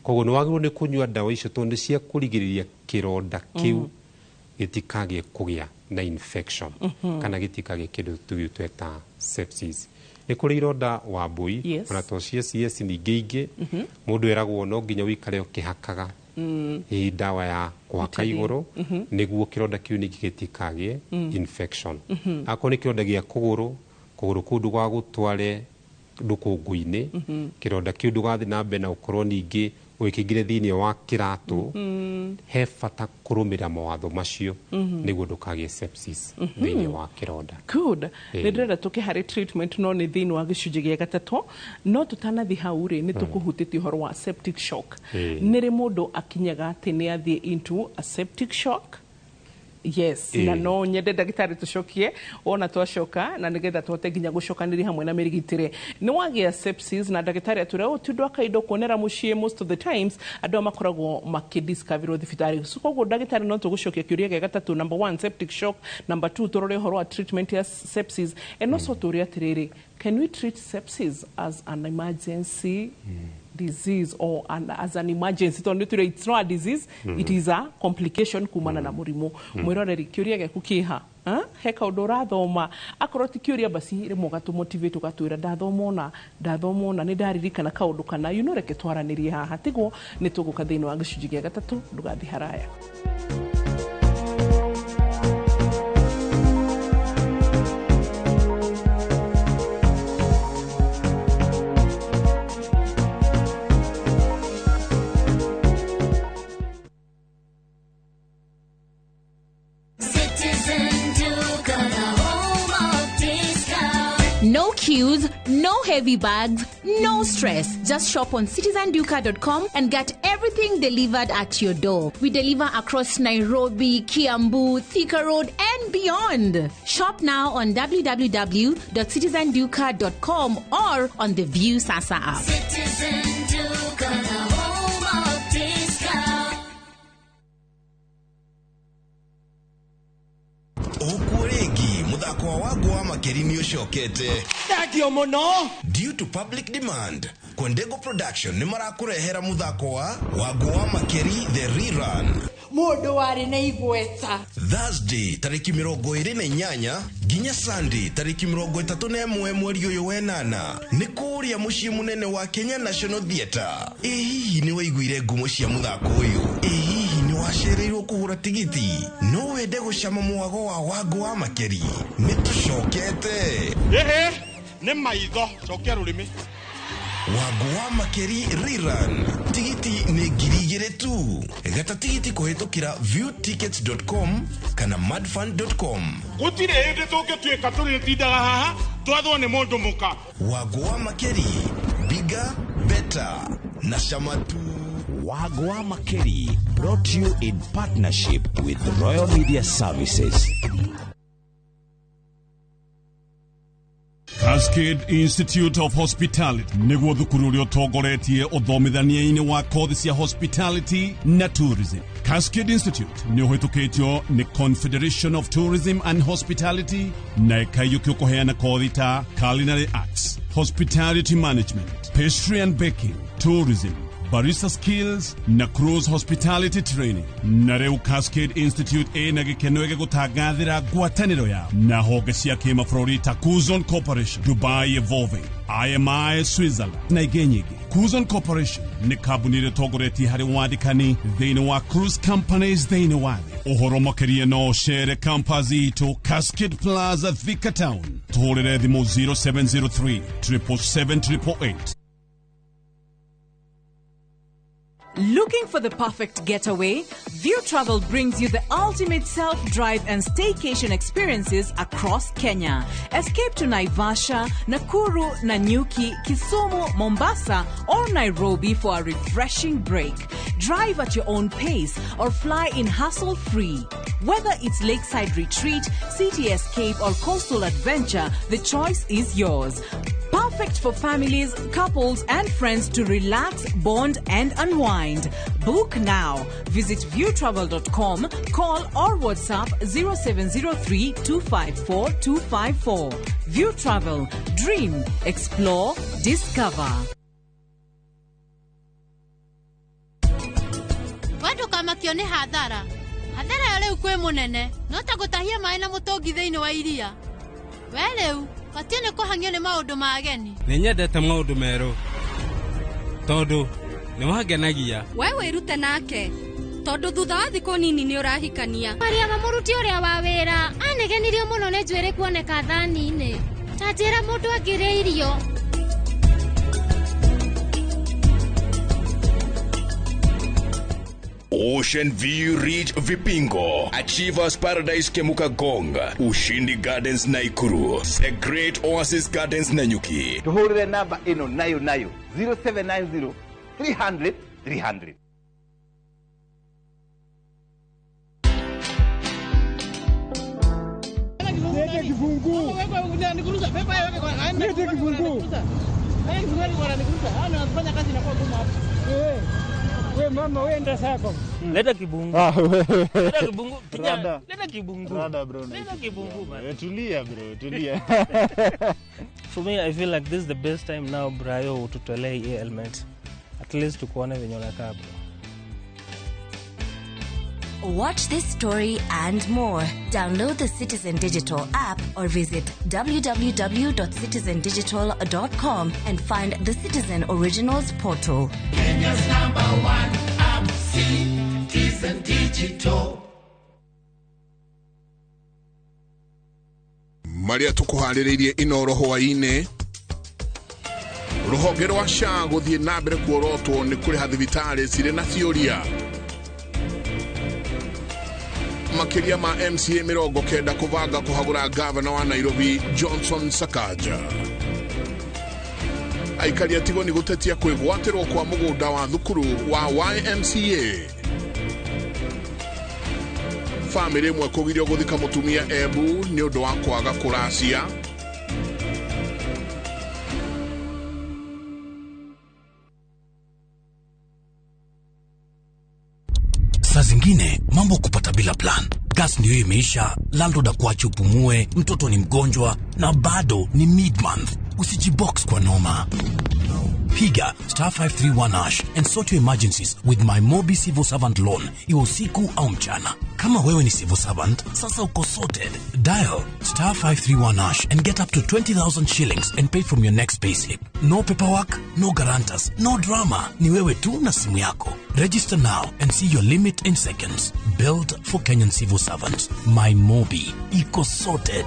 Koguo nĩ wagĩrĩirwo nĩ kũnyua ndawa icio tondũ nĩ cia kũrigĩrĩria kĩronda kĩu gĩtikagĩe kũgĩa na infection kana gĩtikagĩe kĩndũ tũgĩ tweta sepsis. Nĩ kũrĩ ironda, Wambui, ona to cia CS, ningĩ ingĩ mũndũ eragwo no nginya ũikare ũkĩhakaga hihi ndawa ya kũhaka Betadine. igũrũ nĩguo kĩronda kĩu ningĩ gĩtikagĩe infection. Akorwo nĩ kĩronda gĩa kũgũrũ, kũgũrũ kũu ndũgagũtware rũkũngũ-inĩ, kĩronda kĩu ndũgathiĩ na mbere na ũkorwo ningĩ ũgĩkĩingĩre thĩinĩ wa kĩratũ. He bata kũrũmĩrĩra mawatho macio nĩguo ndũkagĩe sepsis thĩinĩ wa kĩronda. Good. Ĩĩ. Nĩ ndĩrenda tũke harĩ treatment, no nĩ thĩinĩ wa gĩcunjĩ gĩa gatatũ. No tũtanathiĩ hau rĩ, nĩ tũkũhutĩtie ũhoro wa septic shock. Nĩ rĩ mũndũ akinyaga atĩ nĩ athiĩ into a septic shock? Yes. Na no nyende ndagĩtarĩ tũcokie wona twacoka, na nĩgetha tũhote nginya gũcokanĩria hamwe na mĩrigitĩre. Nĩ wagĩa sepsis na ndagĩtarĩ atwĩra ũũ ti ũndũ wa kawaida kuonera mũciĩ. Most of the times andũ aya makoragwo makĩdiscoverwo thibitarĩ. So koguo ndagĩtarĩ, no tũgũcokia kĩũria gĩa gatatũ: number one, septic shock; number two, tũrore ũhoro wa treatment ya sepsis, and also tũũrie atĩrĩrĩ, can we treat sepsis as an emergency disease or as an emergency? Tondũ nĩ it's not a disease, it is a complication kumana na mũrimũ. Mwĩroreri, kĩũria gĩaku kĩha? Ah, he kaũndũ ũrathoma? Akorwo ti kĩũria, basi rĩmwe ũgatũmotivate, ũgatwĩra ndathoma ũna, ndathoma ũna, nĩ ndaririkana kaũndũ kana reke twaranĩrie haha. Tiguo nĩ tũgũka thĩinĩ wa gĩcunjĩ gĩa gatatũ, ndũgathiĩ haraya. Citizen Duka, the home of discount. No queues, no heavy bags, no stress. Just shop on citizenduka.com and get everything delivered at your door. We deliver across Nairobi, Kiambu, Thika Road, and beyond. Shop now on www.citizenduka.com or on the View Sasa app. Citizen Duka, the home of discount. Ũkuo rĩngĩ mũthako wa Wangu wa Makeri nĩ ũcokete. Thengio mũno. Due to public demand, Kwendego Production nĩ marakũrehera mũthako wa Wangu wa Makeri the rerun. Mũndũ warĩ na igweta. Thursday tarĩki 28 nginya Sunday tarĩki 31 mweri ũyũ wenana, nĩ kũrĩa mũciĩ mũnene wa Kenya National Theatre. Ĩ hihi nĩ waiguire ngumo cia mũthako ũyũ? Ĩ hihi nĩ wacereirwo kũgũra tigiti? No wende gũcama mwago wa Wangu wa Makeri? Nĩ tũcokete. Ĩhĩ, nĩ maitho, cokia rũrĩmĩ. Wangu wa Makeri rerun, tigiti nĩ 2,000 tu. Gata tigiti kũhĩtũkĩra viewtickets.com kana madfund.com. Gũtirĩ hĩndĩ tũngĩtuĩka tũrĩtindaga haha twathwo nĩ mũndũ mũka. Wangu wa Makeri, bigger, better na chama tu. Wagwa Makeri brought to you in partnership with Royal Media Services. Cascade Institute of Hospitality nĩguo thukuru ũrĩa ũtongoretie ũthomithania-inĩ wa kothi cia hospitality na tourism. Cascade Institute nĩ ũhĩtũkĩtio nĩ Confederation of Tourism and Hospitality na ĩkaiyũkio kũheana kothi ta culinary arts, hospitality management, pastry and baking, tourism, Barista Skills na Cruise Hospitality Training. Na rĩu Cascade Institute ĩna gĩkeno gĩgũtangathĩra ngwatanĩro yao na honge cia kĩmabũrũri ta Kuzon Corporation, Dubai Evolving, IMI Switzerland na ingĩ nyingĩ. Kuzon Corporation nĩ kambuni ĩrĩa ĩtongoretie harĩ wandĩkani thĩinĩ wa cruise companies thĩinĩ wa thĩ. Ũhoro makĩria no ũcere campus itũ Cascade Plaza, Thika Town. Tũhũrĩre thimũ 0703 777 888. Looking for the perfect getaway? View Travel brings you the ultimate self drive and staycation experiences across Kenya. Escape to Naivasha, Nakuru, Nanyuki, Kisumu, Mombasa, or Nairobi for a refreshing break. Drive at your own pace or fly in hassle free. Whether it's lakeside retreat, city escape, or coastal adventure, the choice is yours. Perfect for families, couples, and friends to relax, bond, and unwind. Book now. Visit viewtravel.com, call or WhatsApp 0703 254 254. View Travel. Dream, explore, discover. We ndũkamakio nĩ hathara. Hathara yo rĩu kwĩ mũnene no ta gũtahia maĩ na mũtũngi thĩinĩ wa iria. We rĩu batiĩ nĩ kũhang'io nĩ maũndũ ma ageni. Nĩ nyendete maũndũ merũ tondũ nĩ wangenagia. We wĩrute nake tondũ thutha wa thikũ nini nĩ ũrahikania. Mariama mũruti ũrĩa wa wĩra anegenirio mũno nĩ njuĩrĩ kuoneka thani-inĩ. Ta njĩra mũndũ angĩrĩa irio. Ocean View Ridge Vipingo, Achievers Paradise Kemuka Gong, Ushindi Gardens Naikuru, The Great Oasis Gardens Nanyuki. Tuhurire namba ĩno nayo nayo 0790 300 300. Lete kifungu. Lete kifungu. We mama wenda sako. Leta kibungu. Leta kibungu. Kijana, leta kibungu. Rada bro. Leta kibungu man. Tulia bro, tulia. For me, I feel like this is the best time now, Brayo, ututolee hii element. At least tukuone venye unakaa bro. Watch this story and more. Download the Citizen Digital app or visit www.citizendigital.com and find the Citizen Originals portal. Kenya's number one app, Citizen Digital. Maria tukuharĩrĩirie Inoro hwaĩ-inĩ. Rũhonge rwa SHA gũthiĩ na mbere kuorotwo nĩ kũrĩha thibitarĩ cirĩ na ciũria. Makĩria ma MCA 90 kũbanga kũhagũra gavana wa Nairobi Johnson Sakaja. Aikari a Tigoni gũtetia kwĩgwatĩrwo kwa mũgũnda wa thukuru wa YMCA. Famĩlĩ ĩmwe kũgirio gũthika mũtumia Embu nĩ ũndũ wa kwaga kũracia. Saa zingine mambo kupata bila plan. Gas ndio imeisha, landlord akuache upumue, mtoto ni mgonjwa na bado ni mid-month. Usijibox kwa noma. Piga star 531 hash and sort your emergencies with my Mobi Civil Servant Loan, iwe usiku au mchana. Kama wewe ni civil servant, sasa uko sorted. Dial star 531 hash and get up to 20,000 shillings and pay from your next payslip. No paperwork, no guarantors, no drama. Ni wewe tu na simu yako. Register now and see your limit in seconds. Built for Kenyan civil servants. My Mobi. Iko sorted.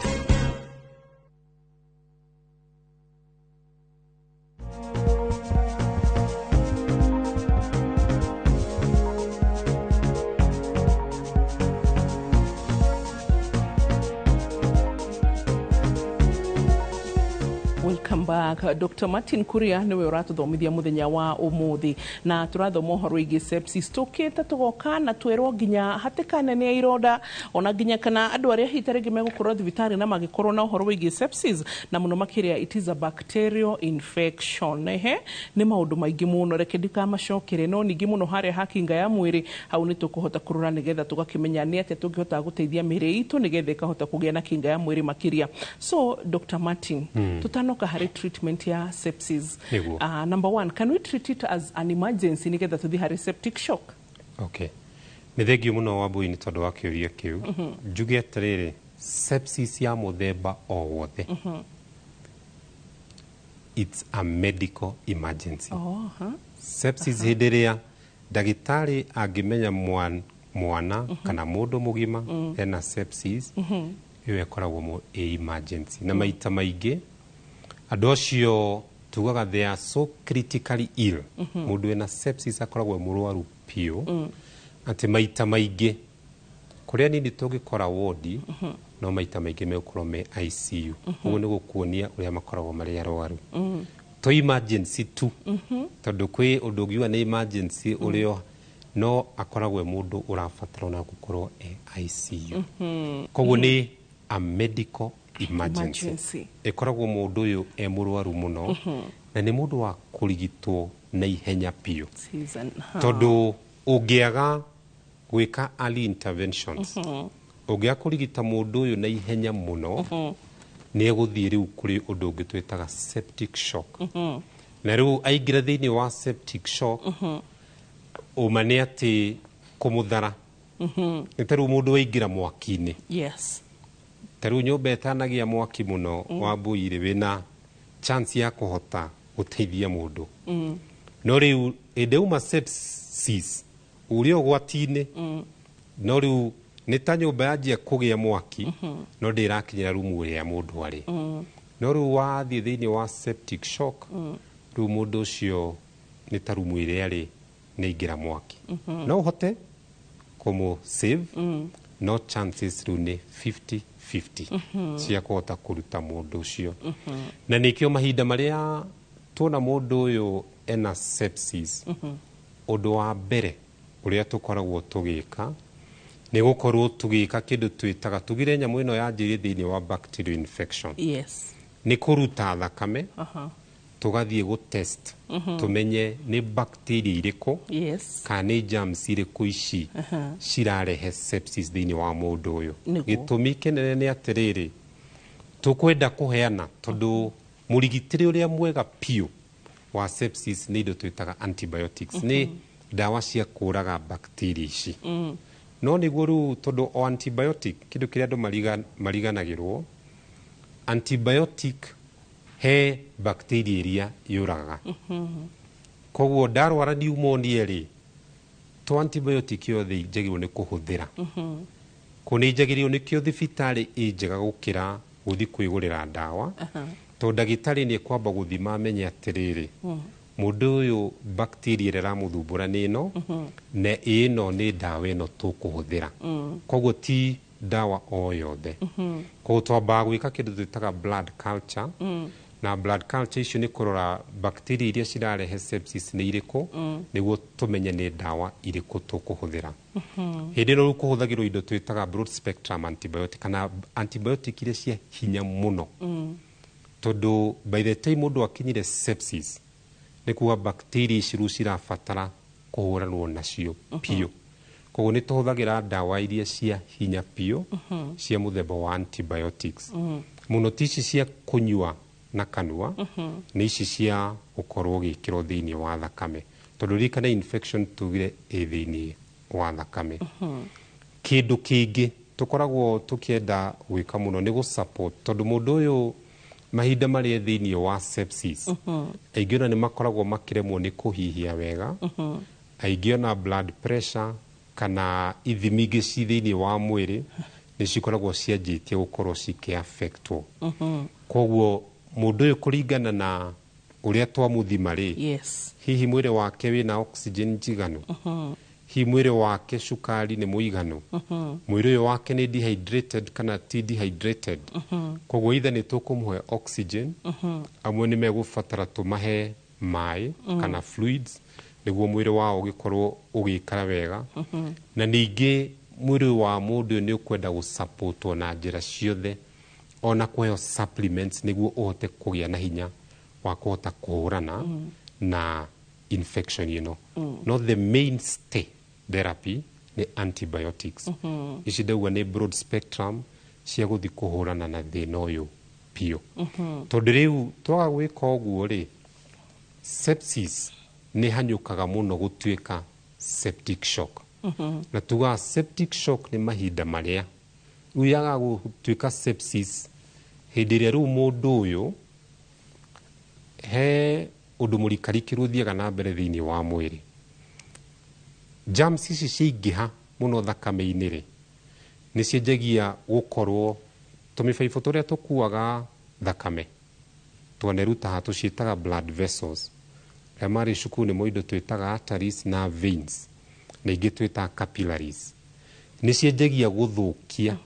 Welcome back. Dr. Martin Kuria niwe ũratũthomithia mũthenya wa ũmũthĩ na tũrathoma ũhoro wĩgiĩ sepsis. Tũkĩte tũgoka na twerwo nginya hatĩka nene ya ironda ona nginya kana andũ arĩa hihi ta rĩngĩ megũkorwo thibitarĩ na magĩkorwo na ũhoro wĩgiĩ sepsis na mũno makĩria it is a bacterial infection. Ehe, nĩ maũndũ maingĩ mũno, reke ndikamacokere, no ningĩ mũno harĩa ha kinga ya mwĩrĩ hau nĩ tũkũhota kũrora nĩgetha tũgakĩmenya nĩ atĩa tũngĩhota gũteithia mĩĩrĩ itũ nĩgetha ĩkahota kũgĩa na kinga ya mwĩrĩ makĩria. So Dr. Martin, tutanoka harĩ treatment Treatment ya sepsis. Nĩguo. Number one, can we treat it as an emergency nĩgetha tũthiĩ harĩ septic shock? Okay, nĩ thengio mũno Wambui nĩ tondũ wa kĩũria kĩu. Njuge atĩrĩrĩ, sepsis ya mũthemba o wothe, it's a medical emergency. Oh, huh? Sepsis, hĩndĩ ĩrĩa ndagĩtarĩ angĩmenya mwana kana mũndũ mũgima ena sepsis, ĩyo ĩkoragwo ĩ emergency. Na maita maingĩ andũ acio tugaga they are so critically ill. Mũndũ wĩna sepsis akoragwo e mũrwaru biũ, atĩ maita maingĩ kũrĩa nini tũngĩkora wodi, no maita maingĩ megũkorwo me ICU. Ũguo nĩ gũkuonia ũrĩa makoragwo marĩ arwaru. To emergency tu, tondũ kwĩ ũndũ ũngiuga nĩ emergency ũrĩa no akoragwo e mũndũ ũrabatara ona gũkorwo e ICU. Koguo nĩ a medical emergency. Emergency. Ĩkoragwo mũndũ ũyũ e mũrwaru mũno, na nĩ mũndũ wa kũrigitwo na ihenya biũ, Season. tondũ ũngĩaga gwĩka early interventions, ũngĩaga kũrigita mũndũ ũyũ na ihenya mũno, nĩ egũthiĩ rĩu kũrĩ ũndũ ũngĩ twĩtaga septic shock. Na rĩu aingĩra thĩinĩ wa septic shock, ũma nĩ atĩ kũmũthara nĩ ta rĩu mũndũ waingĩra mwaki-inĩ. Ta rĩu nyũmba ĩtanagia mwaki mũno, Wambui rĩ, wĩna chance ya kũhota gũteithia mũndũ. No rĩu hĩndĩ uma sepsis ũrĩa ũgwati-inĩ, no rĩu nĩ ta nyũmba yanjia kũgĩa mwaki, no ndĩrakinyĩra rumu ĩrĩa mũndũ arĩ. No rĩu wathiĩ thĩinĩ wa septic shock, rĩu mũndũ ũcio nĩ ta rumu ĩrĩa arĩ nĩ aingĩra mwaki. No ũhote kũmũ save, no chances rĩu nĩ 50-50 cia kũhota kũruta mũndũ ũcio. Na nĩkĩo mahinda marĩa tuona mũndũ ũyũ ena sepsis, ũndũ wa mbere ũrĩa tũkoragwo tũgĩka nĩ gũkorwo tũgĩka kĩndũ twĩtaga, tugire nyamũ ĩno yanjĩrĩrie thĩinĩ wa bacterial infection, nĩ kũruta thakame, tũgathiĩ gũ-test, tũmenye nĩ bacteria irĩkũ kana nĩ germs irĩkũ ici cirarehe sepsis thĩinĩ wa mũndũ ũyũ. Gĩtũmi kĩnene nĩ atĩrĩrĩ, tũkwenda kũheana, tondũ mũrigitĩre ũrĩa mwega biũ wa sepsis nĩ indo twĩtaga antibiotics, nĩ ndawa cia kũraga bacteria ici. No nĩguo rĩu, tondũ o antibiotic, kĩndũ kĩrĩa andũ mariganagĩrwo, antibiotic he bacteria iria yũragaga. Koguo ndarwara pneumonia rĩ, to antibiotic yothe njagĩrĩirwo nĩ kũhũthĩra. Kũ nĩ njagĩrĩirwo, nĩkĩo thibitarĩ ĩ njega gũkĩra gũthiĩ kwĩgũrĩra ndawa, tondũ ndagĩtarĩ nĩ ekwamba gũthima amenye atĩrĩrĩ, mũndũ ũyũ bacteria ĩrĩa ĩramũthumbũra nĩ ĩno, na ĩno nĩ ndawa ĩno tũkũhũthĩra. Koguo ti ndawa o yothe. Koguo twambaga gwĩka kĩndũ twĩtaga blood culture. Na blood culture icio nĩ kũrora bacteria iria cirarehe sepsis nĩ irĩkũ, nĩguo tũmenye nĩ ndawa irĩkũ tũkũhũthĩra. Hĩndĩ ĩno rĩu kũhũthagĩrwo indo twĩtaga broad spectrum antibiotic, kana antibiotic iria cia hinya mũno, tondũ by the time mũndũ akinyire sepsis, nĩ kuga bacteria ici rĩu cirabatara kũhũranwo nacio biũ. Koguo nĩ tũhũthagĩra ndawa iria cia hinya biũ, cia mũthemba wa antibiotics mũno, ti ici cia kũnyua na kanua, nĩ ici cia gũkorwo ũgĩkĩrwo thĩinĩ wa thakame, tondũ ririkana infection tugire ĩ thĩinĩ wa thakame. Kĩndũ kĩngĩ tũkoragwo tũkĩenda gwĩka mũno nĩ gũ-support, tondũ mũndũ ũyũ mahinda marĩa thĩinĩ wa sepsis, aingĩ ona nĩ makoragwo makĩremwo nĩ kũhihia wega, aingĩ ona blood pressure kana ithimi ingĩ ci thĩinĩ wa mwĩrĩ nĩ cikoragwo cianjĩtie gũkorwo cikĩ-affectwo. Koguo mũndũ ũyũ, kũringana na ũrĩa twamũthima rĩ, hihi mwĩrĩ wake wĩna oxygen njiganu, hihi mwĩrĩ wake cukari nĩ mũiganu, mwĩrĩ ũyũ wake nĩ dehydrated kana ti dehydrated. Koguo either nĩ tũkũmũhe oxygen, amwe nĩ megũbatara tũmahe maĩ kana fluids nĩguo mwĩrĩ wao ũgĩkorwo ũgĩikara wega. Na ningĩ mwĩrĩ wa mũndũ ũyũ nĩ ũkwenda gũsupportwo na njĩra ciothe, ona kũheo supplements nĩguo ũhote kũgĩa na hinya wa kũhota kũhũrana na infection ĩno. No the mainstay therapy nĩ antibiotics. Ici ndauga nĩ broad spectrum cia gũthiĩ kũhũrana na thĩna ũyũ Biũ. Tondũ rĩu twaga gwĩka ũguo rĩ, sepsis nĩ hanyũkaga mũno gũtuĩka septic shock. Na tugaga septic shock nĩ mahinda marĩa rĩu yaga gũtuĩka sepsis, hĩndĩ ĩrĩa rĩu mũndũ ũyũ he ũndũ mũrikarikĩru ũthiaga na mbere thĩinĩ wa mwĩrĩ. Germs ici ciaingĩha mũno thakame-inĩ rĩ, nĩ cianjagia gũkorwo tũmĩbaibũ tũrĩa tũkuaga thakame twanerutaha, tũciĩtaga blood vessels. Arĩa marĩ cukuru nĩ moĩ indo twĩtaga arteries na veins, na ingĩ twĩtaga capillaries. Nĩ cianjagia gũthũkia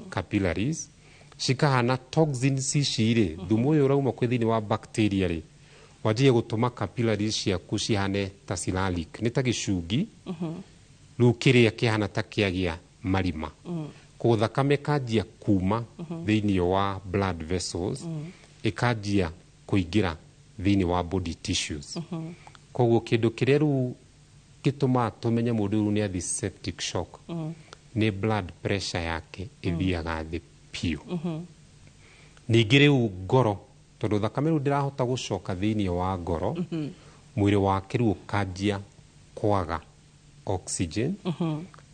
capillaries, cikahana toxins ici rĩ, thumu ũyũ ũrauma kwĩ thĩinĩ wa bacteria rĩ, wanjagia gũtũma capillaries ciaku cihane ta ciraleak, nĩ ta gĩcungi rĩu kĩrĩa kĩhana ta kĩagĩa marima. Koguo thakame ĩkanjia kuma thĩinĩ wa blood vessels, ĩkanjia kũingĩra thĩinĩ wa body tissues. Koguo kĩndũ kĩrĩa rĩu gĩtũmaga tũmenye mũndũ rĩu nĩ athi septic shock nĩ blood pressure yake ĩthiaga thĩ biũ. Ningĩ rĩu ngoro, tondũ thakame rĩu ndĩrahota gũcoka thĩinĩ wa ngoro, mwĩrĩ wake rĩu ũkanjia kwaga oxygen,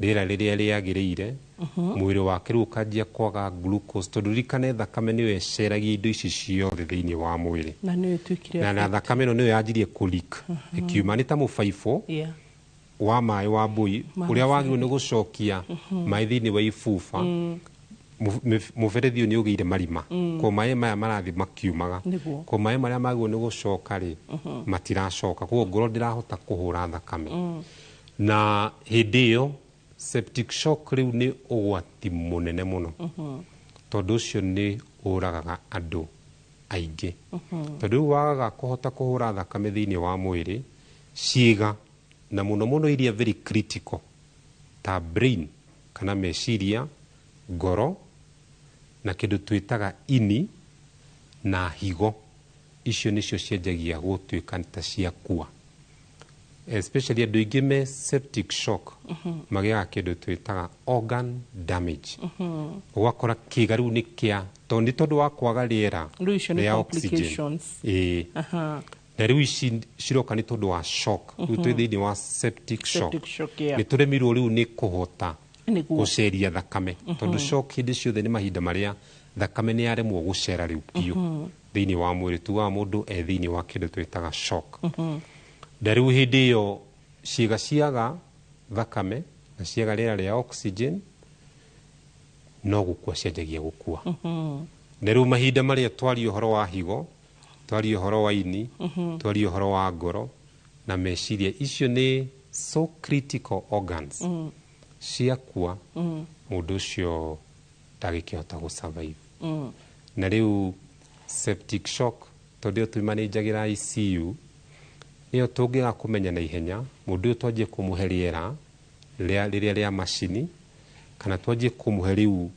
rĩera rĩrĩa rĩagĩrĩire. Mwĩrĩ wake rĩu ũkanjia kwaga glucose, tondũ ririkane thakame nĩyo ĩceragia indo ici ciothe thĩinĩ wa mwĩrĩ. Na nĩyo ĩtuĩkire Na thakame ĩno nĩyo yanjirie kũleak ĩkiuma, nĩ ta mũbaibũ wa maĩ wa mbui Ma ũrĩa wagĩrĩirwo nĩ gũcokia maĩ thĩinĩ wa ibuba. Mũberethi ũyũ nĩ ũgĩire marima, ko maĩ maya marathiĩ makiumaga. Ko maĩ marĩa magĩrĩirwo nĩ gũcoka rĩ, matiracoka, koguo ngoro ndĩrahota kũhũra thakame. Na hĩndĩ ĩyo septic shock rĩu nĩ ũgwati mũnene mũno, tondũ ũcio nĩ ũragaga andũ aingĩ, tondũ rĩu wagaga kũhota kũhũra thakame thĩinĩ wa mwĩrĩ, ciĩga na mũno mũno iria very critical ta brain kana meciria, ngoro na kĩndũ twĩtaga ini na higo, icio nĩcio cianjagia gũtuĩka ta ciakua. Especially andũ aingĩ me septic shock magĩaga kĩndũ twĩtaga organ damage, ũgakora kĩga rĩu nĩ kĩa tondũ nĩ tondũ wa kwaga rĩera Rĩu icio nĩ rĩa oxygen. complications. Ĩĩ. Na rĩu ici ciroka nĩ tondũ wa shock. Rĩu twĩ thĩinĩ wa septic shock. Septic shock, yeah. Nĩ tũremirwo rĩu nĩ kũhota gũceria thakame, tondũ shock hĩndĩ ciothe nĩ mahinda marĩa thakame nĩ yaremwo gũcera rĩu biũ thĩinĩ wa mwĩrĩ. Tugaga mũndũ e thĩinĩ wa kĩndũ twĩtaga shock. Na rĩu hĩndĩ ĩyo ciĩga ciaga thakame na ciaga rĩera rĩa oxygen, no gũkua cianjagia gũkua. Na rĩu mahinda marĩa twaria ũhoro wa higo, twaria ũhoro wa ini, twaria ũhoro wa ngoro na meciria, icio nĩ so critical organs. Ciakua, mũndũ ũcio ndagĩkĩhota gũ survive. Na rĩu septic shock, tondũ ĩyo tũmanĩnjagĩra ICU, ĩyo tũngĩaga kũmenya na ihenya mũndũ ũyũ, twanjie kũmũhe rĩera rĩrĩa rĩa macini, kana twanjie kũmũhe rĩu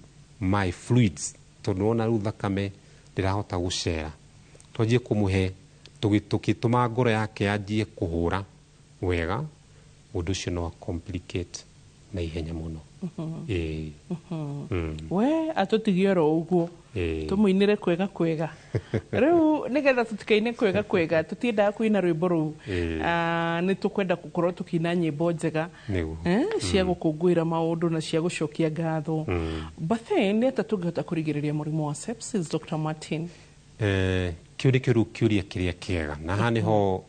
my fluids, tondũ wona rĩu thakame ndĩrahota gũcera, twanjie kũmũhe tũgĩtũma ngoro yake yanjie kũhũra wega, mũndũ ũcio no complicate na ihenya mũno. Ĩĩ. We atũtigie oro ũguo. Tũmũinĩre kwega kwega rĩu, nĩgetha tũtikaine kwega kwega. Tũtiendaga kũina rwĩmbo rũu. Ah, nĩ tũkwenda gũkorwo tũkĩina nyĩmbo njega cia gũkũngũĩra maũndũ na cia gũcokia ngatho. But then nĩ atĩa tũngĩhota kũrigĩrĩria mũrimũ wa sepsis, Dr. Martin? Kĩu nĩkĩo rĩu kĩũria kĩrĩa kĩega, na haha nĩho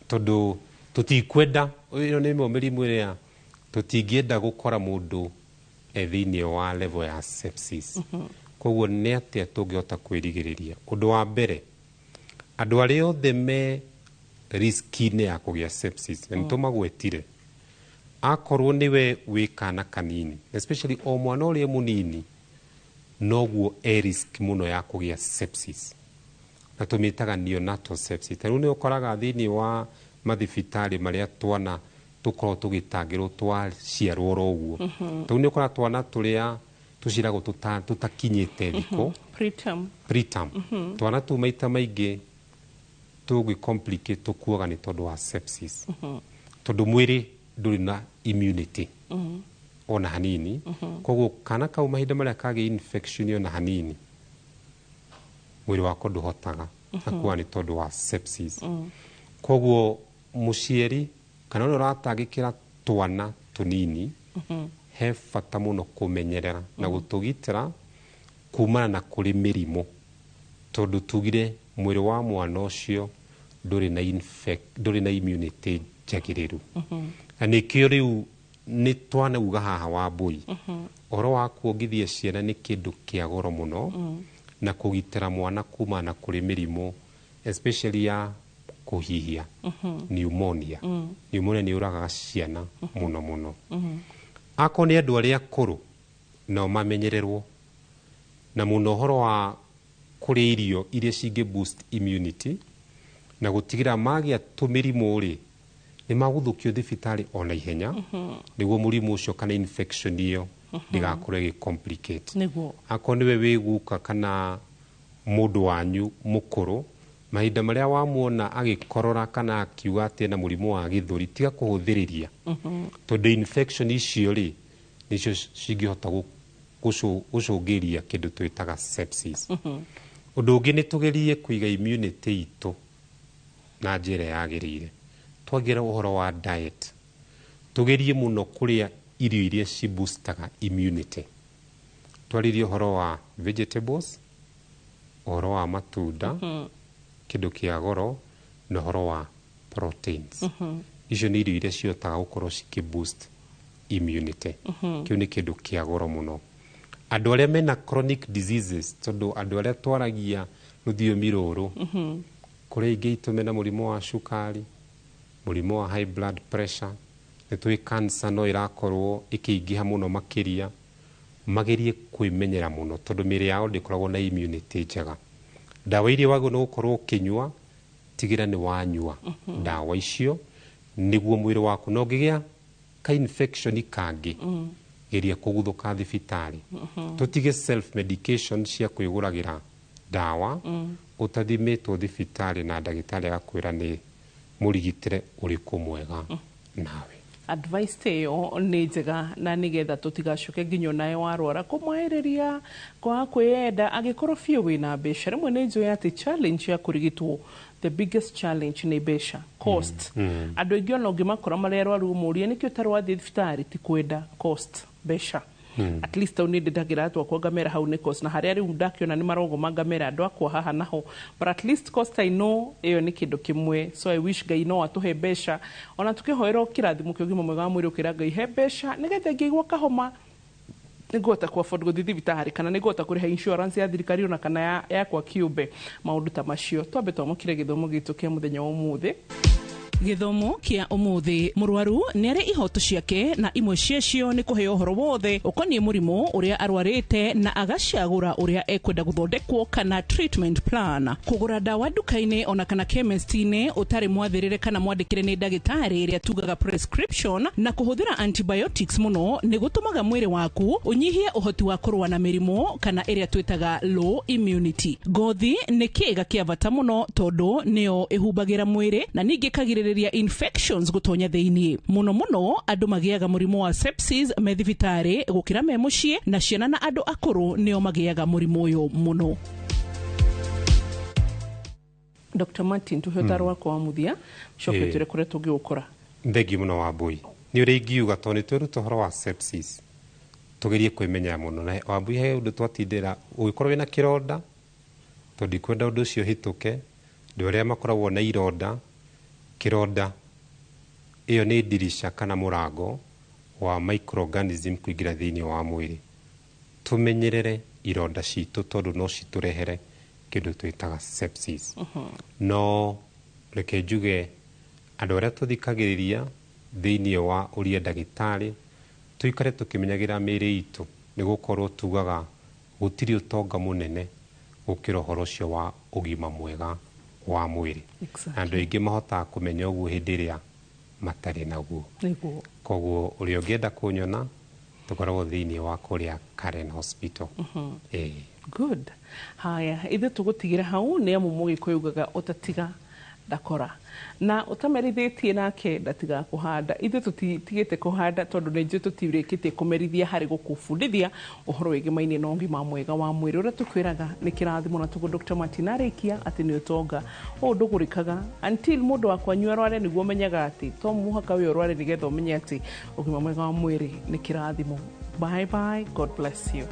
tondũ tũtikwenda, ĩyo nĩ ĩmwe mĩrimũ ĩrĩa tũtingĩenda gũkora mũndũ e thĩinĩ wa level ya sepsis. Koguo nĩ atĩa tũngĩhota kwĩrigĩrĩria? Ũndũ wa mbere, andũ arĩa othe me risk-inĩ ya kũgĩa sepsis, na nĩ tũmagwetire, akorwo nĩwe wĩ kana kanini, especially o mwana ũrĩa mũnini, noguo e risk mũno ya kũgĩa sepsis, na tũmĩtaga neonatal sepsis. Ta rĩu nĩ ũkoraga thĩinĩ wa mathibitarĩ marĩa twana tũkoragwo tũgĩtangĩrwo twaciarwo oro ũguo. Rĩu nĩ ũkoraga twana tũrĩa tũciaragwo tũtakinyĩte thikũ, Preterm. Preterm. Twana tũu maita maingĩ tũngĩ complicate tũkuaga nĩ tondũ wa sepsis, tondũ mwĩrĩ ndũrĩ na immunity ona hanini. Koguo kana kau mahinda marĩa kagĩa infection ona hanini, Mwĩrĩ wakwa ndũhotaga. Akuaga nĩ tondũ wa sepsis. Koguo mũciari kana ũrĩa ũratangĩkĩra twana tũnini, he bata mũno kũmenyerera na gũtũgitĩra kumana na kũrĩ mĩrimũ, tondũ tugire mwĩrĩ wa mwana ũcio ndũrĩ na ndũrĩ na immunity njagĩrĩru. Na nĩkĩo rĩu nĩ twanauga haha Wambui, ũhoro wa kuongithia ciana nĩ kĩndũ kĩa goro mũno, na kũgitĩra mwana kumana na kũrĩ mĩrimũ, especially ya kũhihia, pneumonia. Pneumonia nĩ yũragaga ciana mũno mũno. Akorwo nĩ andũ arĩa akũrũ, nao mamenyererwo na mũno ũhoro wa kũrĩa irio iria cingĩ boost immunity, na gũtigĩra magĩa tũmĩrimũ rĩ, nĩ magũthũkio thibitarĩ ona ihenya, nĩguo mũrimũ ũcio kana infection ĩyo ndĩgakorwo ĩgĩ complicate. Akorwo nĩwe wĩ guka kana mũndũ wanyu mũkũrũ, mahinda marĩa wamuona agĩkorora kana akiuga atĩ ena mũrimũ wa gĩthũri, tiga kũhũthĩrĩria, tondũ infection icio rĩ, nĩcio cingĩhota gũcũngĩria kĩndũ twĩtaga sepsis. Ũndũ ũngĩ nĩ tũgerie kũiga immunity itũ na njĩra yagĩrĩire. Twagĩra ũhoro wa diet, tũgerie mũno kũrĩa irio iria ci boostaga immunity. Twarĩrie ũhoro wa vegetables, ũhoro wa matunda, kĩndũ kĩa goro, na ũhoro wa proteins. Icio nĩ irio iria cihotaga gũkorwo cikĩ boost immunity. Kĩu nĩ kĩndũ kĩa goro mũno. Andũ arĩa mena chronic diseases, tondũ andũ arĩa twaragia rũthiomi rũrũ, kũrĩ aingĩ aitũ mena mũrimũ wa cukari, mũrimũ wa high blood pressure, nĩ tũĩ cancer no ĩrakorwo ĩkĩingĩha mũno makĩria, magerie kwĩmenyera mũno tondũ mĩĩrĩ yao ndĩkoragwo na immunity njega. Ndawa iria wagĩrĩirwo nĩ gũkorwo ũkĩnyua, tigĩra nĩ wanyua ndawa icio nĩguo mwĩrĩ waku, na ũngĩgĩa ka infection kangĩ, geria kũguthũka thibitarĩ. Tũtige self medication cia kwĩgũragĩra ndawa ũtathimĩtwo thibitarĩ na ndagĩtarĩ agakwĩra nĩ mũrigitĩre ũrĩkũ mwega nawe. Advice ta ĩyo nĩ njega, na nĩgetha tũtigacoke nginya onawe warwara kũmwaĩrĩria kwaga kwĩyenda angĩkorwo biũ wĩna mbeca. Rĩmwe nĩ njũĩ atĩ challenge ya kũrigitwo, the biggest challenge nĩ mbeca, cost. Andũ aingĩ ona ũngĩmakora marĩ arwaru, ũmũrie nĩkĩ ũtarĩ wathiĩ thibitarĩ, ti kwenda, cost, mbeca. At least hau nĩ ndĩndagĩra twakwa ngamera hau nĩ cost, na harĩa rĩu ndakĩona nĩ marogoma ngamera andũ akwa haha naho, but at least cost, I know ĩyo nĩ kĩndũ kĩmwe. So I wish Ngai no atũhe mbeca, ona tũkĩhoera kĩrathimo kĩa ũgima mwega wa mwĩrĩ, ũkĩra Ngai he mbeca nĩgetha ingĩigua kahoma nĩngũhota ku afford gũthiĩ thibitarĩ, kana nĩngũhota kũrĩha insurance ya thirikari ona kana yakwa kĩũmbe, maũndũ ta macio. Twambe twamũkĩre gĩthomo gitũ kĩa mũthenya wa ũmũthĩ. Gĩthomo kĩa ũmũthĩ: mũrwaru nĩ arĩ ihoto ciake, na imwe ciacio nĩ kũheo ũhoro wothe ũkoniĩ mũrimũ ũrĩa arwarĩte, na agacagũra ũrĩa ekwenda gũthondekwo kana treatment plan. Kũgũra ndawa nduka-inĩ ona kana chemist-inĩ ũtarĩ mwathĩrĩre kana mwandĩkĩre nĩ ndagĩtarĩ, ĩrĩa tugaga prescription, na kũhũthĩra antibiotics mũno nĩ gũtũmaga mwĩrĩ waku ũnyihie ũhoti wa kũrũa na mĩrimũ, kana ĩrĩa twĩtaga low immunity. Ngothi nĩ kĩĩga kĩa bata mũno, tondũ nĩyo ĩhumbagĩra mwĩrĩ na ningĩ ĩkagirĩrĩria infections gũtonya thĩinĩ. Mũno mũno andũ magĩaga mũrimũ wa sepsis me thibitarĩ gũkĩra me mũciĩ, na ciana na andũ akũrũ nĩo magĩaga mũrimũ ũyũ mũno. Dr. Martin, tuhe ũtaro wakwa wa mũthia, coke twĩre kũrĩa tũngĩgũkora. Thengiũ mũno Wambui. Nĩ ũrĩa ingiuga, tondũ nĩ tweruta ũhoro wa sepsis, tũgerie kwĩmenyera mũno. Na Wambui, he ũndũ twatindĩra, ũngĩkorwo wĩna kĩronda, tondũ ndikwenda ũndũ ũcio ũhĩtũke, andũ arĩa makoragwo na ironda, kĩronda ĩyo nĩ ndirica kana mũrango wa microorganism kũingĩra thĩinĩ wa mwĩrĩ. Tũmenyerere ironda citũ, tondũ no citũrehere kĩndũ twĩtaga sepsis. No reke njuge, andũ arĩa tũthikagĩrĩria thĩinĩ wa ũria ndagĩtarĩ, tũikare tũkĩmenyagĩra mĩĩrĩ itũ, nĩ gũkorwo tugaga gũtirĩ ũtonga mũnene gũkĩra ũhoro ũcio wa ũgima mwega wa mwĩrĩ. Na andũ aingĩ mahotaga kũmenya ũguo hĩndĩ ĩrĩa matarĩ naguo. Koguo ũrĩa ũngĩenda kũnyona, tũkoragwo thĩinĩ wa kũrĩa Karen Hospital. Ĩĩ. Good. Haya, ithuĩ tũgũtigĩra hau, nĩ amu mũgĩkũyũ ugaga ũtatiga Ndakora na ũtamerithĩtie nake ndatigaga kũhanda. Ithuĩ tũtitigĩte kũhanda tondũ nĩ njũĩ tũtirĩkĩtie kũmerithia harĩ gũkũbundithia ũhoro wĩgĩmainie na ũgima mwega wa mwĩrĩ ũrĩa tũkwĩraga nĩ kĩrathimo. Na tũguo Dr. Martin arĩkia atĩ nĩ ũtonga ũũ ndũgũrĩkaga until mũndũ wa kwanyu arware nĩguo ũmenyaga atĩ to mũhaka wĩ ũrware nĩgetha ũmenye atĩ ũgima mwega wa mwĩrĩ nĩ kĩrathimo. Bye bye, God bless you.